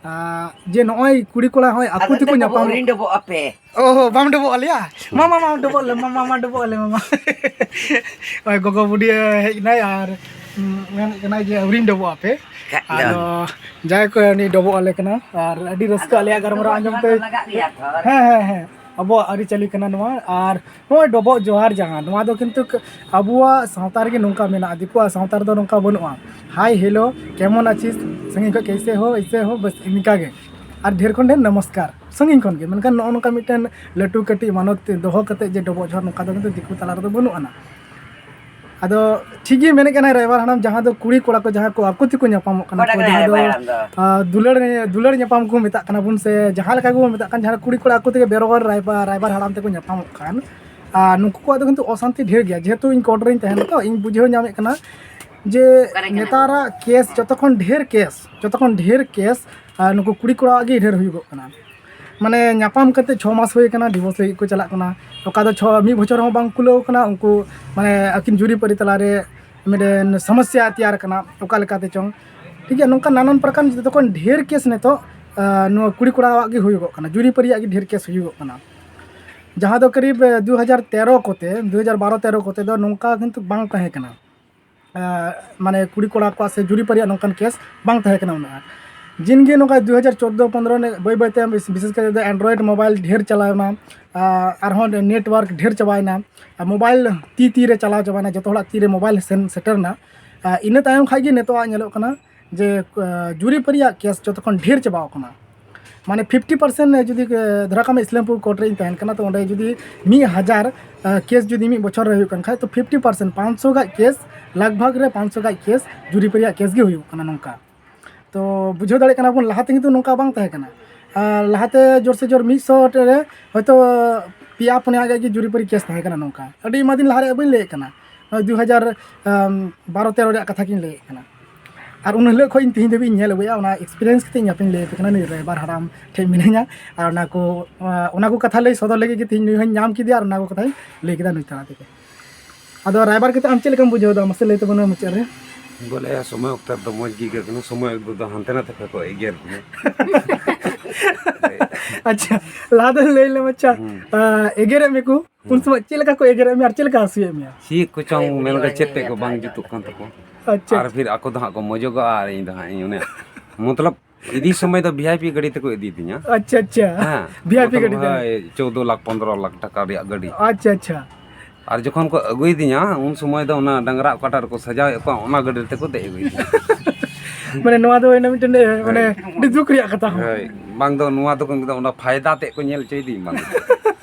ᱟᱸ, ᱡᱮ ᱱᱚᱜᱼᱚᱭ ᱠᱩᱲᱤ ᱠᱚᱲᱟ ᱦᱚᱸᱜᱼᱚᱭ ᱟᱠᱚ ᱟᱫᱚ ᱛᱮᱠᱚ ᱮᱱᱛᱮ ᱧᱟᱯᱟᱢ᱾ ᱰᱚᱵᱚᱜ, ᱟᱹᱣᱨᱤᱧ ᱰᱚᱵᱚᱜ ᱟᱯᱮ᱾ ᱚ, ᱵᱟᱢ ᱰᱚᱵᱚᱜ ᱟᱞᱮᱭᱟ? ᱢᱟ, ᱢᱟ, ᱢᱟ, ᱰᱚᱵᱚᱜ ᱟᱞᱮ, ᱢᱟ, ᱢᱟ, ᱢᱟ, ᱰᱚᱵᱚᱜ ᱟᱞᱮ, ᱢᱟ, ᱢᱟ᱾ ᱦᱳᱭ, ᱜᱚᱜᱚ ᱵᱩᱰᱷᱤ ᱦᱮᱡ ᱮᱱᱟᱭ ᱟᱨ, ᱩᱸ, ᱢᱮᱱᱮᱫ ᱠᱟᱱᱟᱭ ᱡᱮ ᱟᱹᱣᱨᱤᱧ ᱰᱚᱵᱚᱜ ᱟᱯᱮ᱾ ᱠᱷᱟᱡ ᱫᱚ᱾ ᱟᱫᱚ ᱡᱟᱭᱦᱳᱠ, ᱩᱱᱤ ᱰᱚᱵᱚᱜ ᱟᱞᱮ ᱠᱟᱱᱟ ᱟᱨ ᱟᱹᱰᱤ ᱨᱟᱹᱥᱠᱟᱹ ᱟᱫᱚ ᱟᱞᱮᱭᱟᱜ ᱜᱟᱞᱢᱟᱨᱟᱣ ᱟᱸᱡᱚᱢ ᱛᱮ᱾ ᱞᱟᱜᱟᱜ ᱜᱮᱭᱟ ᱛᱚ᱾ ᱦᱮᱸ, ᱦᱮᱸ, ᱦᱮᱸ, ᱟᱵᱚᱣᱟᱜ ᱟᱹᱨᱤᱪᱟᱹᱞᱤ ᱠᱟᱱᱟ ᱱᱚᱣᱟ᱾ ᱟᱨ ᱱᱚᱜᱼᱚᱭ ᱰᱚᱵᱚᱜ ᱡᱚᱦᱟᱨ ᱡᱟᱦᱟᱸ, ᱱᱚᱣᱟ ᱫᱚ ᱠᱤᱱᱛᱩ ᱟᱵᱚᱣᱟᱜ ᱥᱟᱶᱛᱟ ᱨᱮᱜᱮ ᱱᱚᱝᱠᱟ ᱢᱮᱱᱟᱜᱼᱟ, ᱫᱤᱠᱩᱣᱟᱜ ᱥᱟᱶᱛᱟ ᱨᱮᱫᱚ ᱱᱚᱝᱠᱟ ᱵᱟᱹᱱᱩᱜᱼᱟ᱾ ᱦᱟᱭ, ᱦᱮᱞᱳ, ᱠᱮᱢᱚᱱ ᱟᱪᱷᱤᱥ, ᱥᱟᱺᱜᱤᱧ ᱠᱷᱚᱱ ᱠᱮᱥᱮ ᱦᱳ, ᱮᱥᱮ ᱦᱳ, ᱵᱟᱥ ᱤᱱᱠᱟ ᱜᱮ᱾ ᱟᱨ ᱰᱷᱮᱨ ᱠᱷᱚᱱ ᱰᱷᱮᱨ ᱱᱚᱢᱚᱥᱠᱟᱨ, ᱥᱟᱺᱜᱤᱧ ᱠᱷᱚᱱ ᱜᱮ᱾ ᱢᱮᱱᱠᱷᱟᱱ ᱱᱚᱜᱼᱚ ᱱᱚᱝᱠᱟ ᱢᱤᱫᱴᱮᱱ ᱞᱟᱹᱴᱩ ᱠᱟᱹᱴᱤᱡ ᱢᱟᱱᱚᱛ ᱫᱚᱦᱚ ᱠᱟᱛᱮᱫ ᱡᱮ ᱰᱚᱵᱚᱜ ᱡᱚᱦᱟᱨ, ᱱᱚᱝᱠᱟ ᱫᱚ ᱠᱤᱱᱛᱩ ᱫᱤᱠᱩ ᱛᱟᱞᱟ ᱨᱮᱫᱚ ᱵᱟᱹᱱᱩᱜ ᱟᱱᱟ᱾ ᱟᱫᱚ ᱴᱷᱤᱠ ᱜᱮ ᱢᱮᱱᱮᱫ ᱠᱟᱱᱟᱭ ᱨᱟᱭᱵᱟᱨ ᱦᱟᱲᱟᱢ, ᱡᱟᱦᱟᱸ ᱫᱚ ᱠᱩᱲᱤ ᱠᱚᱲᱟ ᱠᱚ ᱡᱟᱦᱟᱸ ᱠᱚ ᱟᱠᱚ ᱛᱮᱠᱚ ᱧᱟᱯᱟᱢᱚᱜ ᱠᱟᱱᱟ ᱠᱚ, ᱡᱟᱦᱟᱸ ᱫᱚ, ᱨᱟᱭᱵᱟᱨ ᱦᱟᱲᱟᱢ ᱫᱚ? ᱟᱸ, ᱫᱩᱞᱟᱹᱲ, ᱫᱩᱞᱟᱹᱲ ᱧᱟᱯᱟᱢ ᱠᱚ ᱢᱮᱛᱟᱜ ᱠᱟᱱᱟ ᱵᱚᱱ, ᱥᱮ ᱡᱟᱦᱟᱸ ᱞᱮᱠᱟ ᱜᱮᱵᱚᱱ ᱢᱮᱛᱟᱜ ᱠᱟᱱ, ᱡᱟᱦᱟᱸ ᱠᱩᱲᱤ ᱠᱚᱲᱟ ᱟᱠᱚ ᱛᱮᱜᱮ ᱵᱮᱨᱚᱜᱚᱨ ᱨᱟᱭᱵᱟ-, ᱨᱟᱭᱵᱟᱨ ᱦᱟᱲᱟᱢ ᱛᱮᱠᱚ ᱧᱟᱯᱟᱢᱚᱜ ᱠᱟᱱ, ᱟᱨ ᱱᱩᱠᱩ ᱠᱚᱣᱟᱜ ᱫᱚ ᱠᱤᱱᱛᱩ ᱚᱥᱟᱱᱛᱤ ᱰᱷᱮᱨ ᱜᱮᱭᱟ᱾ ᱡᱮᱦᱮᱛᱩ ᱤᱧ ᱠᱳᱨᱴ ᱨᱮᱧ ᱛᱟᱦᱮᱱᱟ ᱛᱚ, ᱤᱧ ᱵᱩᱡᱷᱟᱹᱣ ᱧᱟᱢᱮᱫ ᱠᱟᱱᱟ ᱡᱮ ᱚᱠᱟᱨᱮ ᱠᱟᱱᱟ? ᱱᱮᱛᱟᱨᱟᱜ ᱠᱮᱥ ᱡᱚᱛᱚ ᱠᱷᱚᱱ ᱰᱷᱮᱨ ᱠᱮᱥ, ᱡᱚᱛᱚ ᱠᱷᱚᱱ ᱰᱷᱮᱨ ᱠᱮᱥ, ᱟᱨ ᱱᱩᱠᱩ ᱠᱩᱲᱤ ᱠᱚᱲᱟᱣᱟᱜ ᱜᱮ ᱰᱷᱮᱨ ᱦᱩᱭᱩᱜᱚᱜ ᱠᱟᱱᱟ᱾ ᱢᱟᱱᱮ ᱧᱟᱯᱟᱢ ᱠᱟᱛᱮ ᱪᱷᱚ ᱢᱟᱥ ᱦᱩᱭ ᱠᱟᱱᱟ, ᱰᱤᱵᱷᱳᱨᱥ ᱞᱟᱹᱜᱤᱫ ᱠᱚ ᱪᱟᱞᱟᱜ ᱠᱟᱱᱟ᱾ ᱚᱠᱟ ᱫᱚ ᱪᱷᱚ, ᱢᱤᱫ ᱵᱚᱪᱷᱚᱨ ᱦᱚᱸ ᱵᱟᱝ ᱠᱩᱞᱟᱹᱣ ᱠᱟᱱᱟ, ᱩᱱᱠᱩ ᱢᱟᱱᱮ ᱟᱹᱠᱤᱱ ᱡᱩᱨᱤ ᱯᱟᱹᱨᱤ ᱛᱟᱞᱟᱨᱮ ᱢᱤᱫᱴᱮᱱ ᱥᱚᱢᱚᱥᱥᱟ ᱛᱮᱭᱟᱨ ᱠᱟᱱᱟ, ᱚᱠᱟ ᱞᱮᱠᱟᱛᱮ ᱪᱚᱝ, ᱴᱷᱤᱠ ᱜᱮᱭᱟ᱾ ᱱᱚᱝᱠᱟ ᱱᱟᱱᱟᱱ ᱯᱨᱚᱠᱟᱨ ᱡᱚᱛᱚ ᱠᱷᱚᱱ ᱰᱷᱮᱨ ᱠᱮᱥ ᱱᱤᱛᱚᱜ ᱟᱸ, ᱱᱚᱣᱟ ᱠᱩᱲᱤ ᱠᱚᱲᱟᱣᱟᱜ ᱜᱮ ᱦᱩᱭᱩᱜᱚᱜ ᱠᱟᱱᱟ, ᱡᱩᱨᱤᱯᱟᱹᱨᱤᱭᱟᱜ ᱜᱮ ᱰᱷᱮᱨ ᱠᱮᱥ ᱦᱩᱭᱩᱜᱚᱜ ᱠᱟᱱᱟ᱾ ᱡᱟᱦᱟᱸ ᱫᱚ ᱠᱟᱹᱨᱤᱵ ᱫᱩ ᱦᱟᱡᱟᱨ ᱛᱮᱨᱚ ᱠᱚᱛᱮ, ᱫᱩ ᱦᱟᱡᱟᱨ ᱵᱟᱨᱚ ᱛᱮᱨᱚ ᱠᱚᱛᱮ ᱫᱚ ᱱᱚᱝᱠᱟ ᱠᱤᱱᱛᱩ ᱵᱟᱝ ᱛᱟᱦᱮᱸ ᱠᱟᱱᱟ᱾ ᱟᱸ, ᱢᱟᱱᱮ ᱠᱩᱲᱤ ᱠᱚᱲᱟ ᱠᱚᱣᱟᱜ ᱥᱮ ᱡᱩᱨᱤᱯᱟᱹᱨᱤᱭᱟᱜ ᱱᱚᱝᱠᱟᱱ ᱠᱮᱥ ᱵᱟᱝ ᱛᱟᱦᱮᱸ ᱠᱟᱱᱟ ᱩᱱᱟᱹᱜ ᱟᱸᱴ᱾ ᱡᱤᱱ ᱜᱮ ᱱᱚᱝᱠᱟ ᱫᱩ ᱦᱟᱡᱟᱨ ᱪᱳᱫᱽᱫᱳ ᱯᱚᱱᱫᱽᱨᱚ ᱱᱮ ᱵᱟᱹᱭ ᱵᱟᱹᱭ ᱛᱮ ᱵᱤᱥ-, ᱵᱤᱥᱮᱥ ᱠᱟᱛᱮ ᱫᱚ Android mobile ᱰᱷᱮᱨ ᱪᱟᱞᱟᱣ ᱮᱱᱟ, ᱟᱨ ᱟᱨᱦᱚᱸ network ᱰᱷᱮᱨ ᱪᱟᱵᱟᱭᱮᱱᱟ, ᱟᱨ mobile ᱛᱤ ᱛᱤ ᱨᱮ ᱪᱟᱞᱟᱣ ᱪᱟᱵᱟᱭᱮᱱᱟ, ᱡᱚᱛᱚ ᱦᱚᱲᱟᱜ ᱛᱤ ᱨᱮ mobile ᱥᱮᱱ ᱥᱮᱴᱮᱨ ᱮᱱᱟ᱾ ᱟᱨ ᱤᱱᱟᱹ ᱛᱟᱭᱚᱢ ᱠᱷᱟᱡ ᱜᱮ ᱱᱤᱛᱚᱜ ᱧᱮᱞᱚᱜ ᱠᱟᱱᱟ ᱡᱮ, ᱟᱸ, ᱡᱩᱨᱤᱯᱟᱹᱨᱤᱭᱟᱜ ᱠᱮᱥ ᱡᱚᱛᱚ ᱠᱷᱚᱱ ᱰᱷᱮᱨ ᱪᱟᱵᱟᱣ ᱠᱟᱱᱟ᱾ ᱢᱟᱱᱮ fifty percent ᱡᱩᱫᱤ, ᱟᱸ, ᱫᱷᱚᱨᱟ ᱠᱟᱜ ᱢᱮ ᱤᱥᱞᱟᱢᱯᱩᱨ ᱠᱳᱨᱴ ᱨᱮᱧ ᱛᱟᱦᱮᱱ ᱠᱟᱱᱟ, ᱛᱚ ᱚᱸᱰᱮ ᱡᱩᱫᱤ ᱢᱤᱫ ᱦᱟᱡᱟᱨ, ᱟᱸ, ᱠᱮᱥ ᱡᱩᱫᱤ ᱢᱤᱫ ᱵᱚᱪᱷᱚᱨ ᱨᱮ ᱦᱩᱭᱩᱜ ᱠᱟᱱ ᱠᱷᱟᱡ, ᱛᱚ fifty percent, ᱯᱟᱸᱪᱥᱚ ᱜᱟᱡ ᱠᱮᱥ, ᱞᱟᱜᱽ ᱵᱷᱟᱜᱽ ᱨᱮ ᱯᱟᱸᱪᱥᱚ ᱜᱟᱡ ᱠᱮᱥ ᱡᱩᱨᱤᱯᱟᱹᱨᱤᱭᱟᱜ ᱠᱮᱥ ᱜᱮ ᱦᱩᱭᱩᱜ ᱠᱟᱱᱟ ᱱᱚᱝᱠᱟ᱾ ᱛᱚ ᱵᱩᱡᱷᱟᱹᱣ ᱫᱟᱲᱮᱭᱟᱜ ᱠᱟᱱᱟ ᱵᱚᱱ, ᱞᱟᱦᱟᱛᱮ ᱠᱤᱱᱛᱩ ᱱᱚᱝᱠᱟ ᱵᱟᱝ ᱛᱟᱦᱮᱸ ᱠᱟᱱᱟ᱾ ᱟᱨ ᱞᱟᱦᱟᱛᱮ ᱡᱳᱨ ᱥᱮ ᱡᱳᱨ ᱢᱤᱫ ᱥᱚ ᱨᱮ ᱦᱚᱭᱛᱳ ᱯᱮᱭᱟ ᱯᱩᱱᱭᱟ ᱜᱟᱡ ᱜᱮ ᱡᱩᱨᱤᱯᱟᱹᱨᱤ ᱠᱮᱥ ᱛᱟᱦᱮᱸ ᱠᱟᱱᱟ ᱱᱚᱝᱠᱟ᱾ ᱟᱹᱰᱤ ᱟᱭᱢᱟ ᱫᱤᱱ ᱞᱟᱦᱟ ᱨᱮᱭᱟᱜ ᱵᱟᱹᱧ ᱞᱟᱹᱭᱮᱫ ᱠᱟᱱᱟ, ᱱᱚᱜᱼᱚᱭ ᱫᱩ ᱦᱟᱡᱟᱨ ᱵᱟᱨᱚ ᱛᱮᱨᱚ ᱨᱮᱭᱟᱜ ᱠᱟᱛᱷᱟ ᱜᱤᱧ ᱞᱟᱹᱭᱮᱫ ᱠᱟᱱᱟ᱾ ᱟᱨ ᱩᱱ ᱦᱤᱞᱳᱜ ᱠᱷᱚᱱ ᱤᱧ ᱛᱮᱦᱮᱧ ᱫᱷᱟᱹᱵᱤᱡ ᱤᱧ ᱧᱮᱞ ᱟᱹᱜᱩᱭᱮᱫᱼᱟ, ᱚᱱᱟ experience ᱠᱟᱛᱮ ᱤᱧ ᱟᱯᱮᱧ ᱞᱟᱹᱭ ᱟᱯᱮ ᱠᱟᱱᱟ, ᱱᱩᱭ ᱨᱟᱭᱵᱟᱨ ᱦᱟᱲᱟᱢ ᱴᱷᱮᱡ ᱢᱤᱱᱟᱹᱧᱟ᱾ ᱟᱨ ᱚᱱᱟ ᱠᱚ, ᱚᱱᱟ ᱠᱚ ᱠᱟᱛᱷᱟ ᱞᱟᱹᱭ ᱥᱚᱫᱚᱨ ᱞᱟᱹᱜᱤᱫ ᱜᱮ ᱛᱮᱦᱮᱧ ᱱᱩᱭ ᱦᱚᱸᱧ ᱧᱟᱢ ᱠᱮᱫᱮᱭᱟ ᱟᱨ ᱚᱱᱟ ᱠᱚ ᱠᱟᱛᱷᱟᱧ ᱞᱟᱹᱭ ᱠᱮᱫᱟ ᱱᱩᱭ ᱛᱟᱞᱟ ᱛᱮᱜᱮ᱾ ᱟᱫᱚ ᱨᱟᱭᱵᱟᱨ ᱠᱟᱛᱮ ᱟᱢ ᱪᱮᱫ ᱞᱮᱠᱟᱢ ᱵᱩᱡᱷᱟᱹᱣ ᱮᱫᱟ? ᱢᱟᱥᱮ ᱞᱟᱹᱭ ᱛᱟᱵᱚᱱ ᱢᱮ ᱢᱩᱪᱟᱹᱫ ᱨᱮ᱾ ᱵᱚᱞᱮ, ᱥᱚᱢᱚᱭ ᱚᱠᱛᱚ ᱨᱮᱫᱚ ᱢᱚᱡᱽ ᱜᱮ ᱟᱹᱭᱠᱟᱹᱜ ᱠᱟᱱᱟ, ᱥᱚᱢᱚᱭ ᱚᱠᱛᱚ ᱫᱚ ᱦᱟᱱᱛᱮ ᱱᱟᱛᱮ ᱠᱷᱚᱡ ᱠᱚ ᱮᱜᱮᱨ ᱵᱚᱱᱟ᱾ ᱟᱪᱪᱷᱟ, ᱞᱟᱦᱟ ᱫᱚ ᱞᱟᱹᱭ ᱞᱮᱢ, ᱟᱪᱪᱷᱟ, ᱦᱩᱸ᱾ ᱟᱸ, ᱮᱜᱮᱨᱮᱫ ᱢᱮᱠᱚ, ᱩᱱ ᱦᱩᱸ᱾ ᱥᱚᱢᱚᱭ ᱪᱮᱫ ᱞᱮᱠᱟ ᱠᱚ ᱮᱜᱮᱨᱮᱫ ᱢᱮᱭᱟ ᱟᱨ ᱪᱮᱫ ᱞᱮᱠᱟ ᱦᱟᱹᱥᱩᱭᱮᱫ ᱢᱮᱭᱟ? ᱪᱮᱫ ᱠᱚᱪᱚᱝ ᱢᱮᱱ ᱠᱟᱛᱮ ᱪᱮᱫ ᱛᱮᱫ ᱠᱚ ᱵᱟᱝ ᱡᱩᱛᱩᱜ ᱠᱟᱱ ᱛᱟᱠᱚᱣᱟ᱾ ᱟᱪᱪᱷᱟ, ᱟᱨ ᱟᱪᱪᱷᱟ᱾ ᱯᱷᱤᱨ ᱟᱠᱚ ᱫᱚ ᱦᱟᱸᱜ ᱠᱚ ᱢᱚᱡᱚᱜᱚᱜᱼᱟ ᱟᱨ ᱤᱧ ᱫᱚ ᱦᱟᱸᱜ ᱤᱧ ᱚᱱᱮ, ᱢᱚᱛᱞᱚᱵ, ᱤᱫᱤ ᱥᱚᱢᱚᱭ ᱫᱚ ᱵᱷᱤ ᱟᱭ ᱯᱤ ᱜᱟᱹᱰᱤ ᱛᱮᱠᱚ ᱤᱫᱤ ᱫᱤᱧᱟ᱾ ᱟᱪᱪᱷᱟ, ᱟᱪᱪᱷᱟ᱾ ᱦᱮᱸ, ᱵᱷᱤ ᱟᱭ ᱯᱤ ᱢᱚᱛᱞᱚᱵ, ᱜᱟᱹᱰᱤ ᱛᱮ᱾ ᱦᱳᱭ, ᱪᱳᱫᱽᱫᱳ ᱞᱟᱠᱷ, ᱯᱚᱱᱫᱽᱨᱚ ᱞᱟᱠᱷ ᱴᱟᱠᱟ ᱨᱮᱭᱟᱜ ᱜᱟᱹᱰᱤ᱾ ᱟᱪᱪᱷᱟ, ᱟᱪᱪᱷᱟ᱾ ᱟᱨ ᱡᱚᱠᱷᱚᱱ ᱠᱚ ᱟᱹᱜᱩᱭᱮᱫᱤᱧᱟ, ᱩᱱ ᱥᱚᱢᱚᱭ ᱫᱚ ᱚᱱᱟ ᱰᱟᱝᱨᱟ ᱚᱠᱟᱴᱟᱜ ᱨᱮᱠᱚ ᱥᱟᱡᱟᱣᱮᱫ ᱠᱚᱣᱟ, ᱚᱱᱟ ᱜᱟᱹᱰᱤ ᱛᱮᱠᱚ ᱫᱮᱡ ᱟᱹᱜᱩᱭᱮᱫᱤᱧᱟ᱾ ᱢᱟᱱᱮ, ᱱᱚᱣᱟ ᱫᱚ ᱦᱩᱭᱱᱟ ᱢᱤᱫᱴᱮᱱ, ᱮ, ᱢᱟᱱᱮ, ᱦᱳᱭ᱾ ᱟᱹᱰᱤ ᱫᱩᱠ ᱨᱮᱭᱟᱜ ᱠᱟᱛᱷᱟ ᱦᱚᱸ᱾ ᱦᱳᱭ, ᱵᱟᱝ ᱫᱚ ᱱᱚᱣᱟ ᱫᱚᱠᱚ ᱢᱮᱛᱟᱜᱼᱟ, ᱚᱱᱟ ᱯᱷᱟᱭᱫᱟ ᱛᱮᱫ ᱠᱚ ᱧᱮᱞ ᱦᱚᱪᱚᱭᱮᱫᱤᱧ, ᱵᱟᱝ ᱫᱚ᱾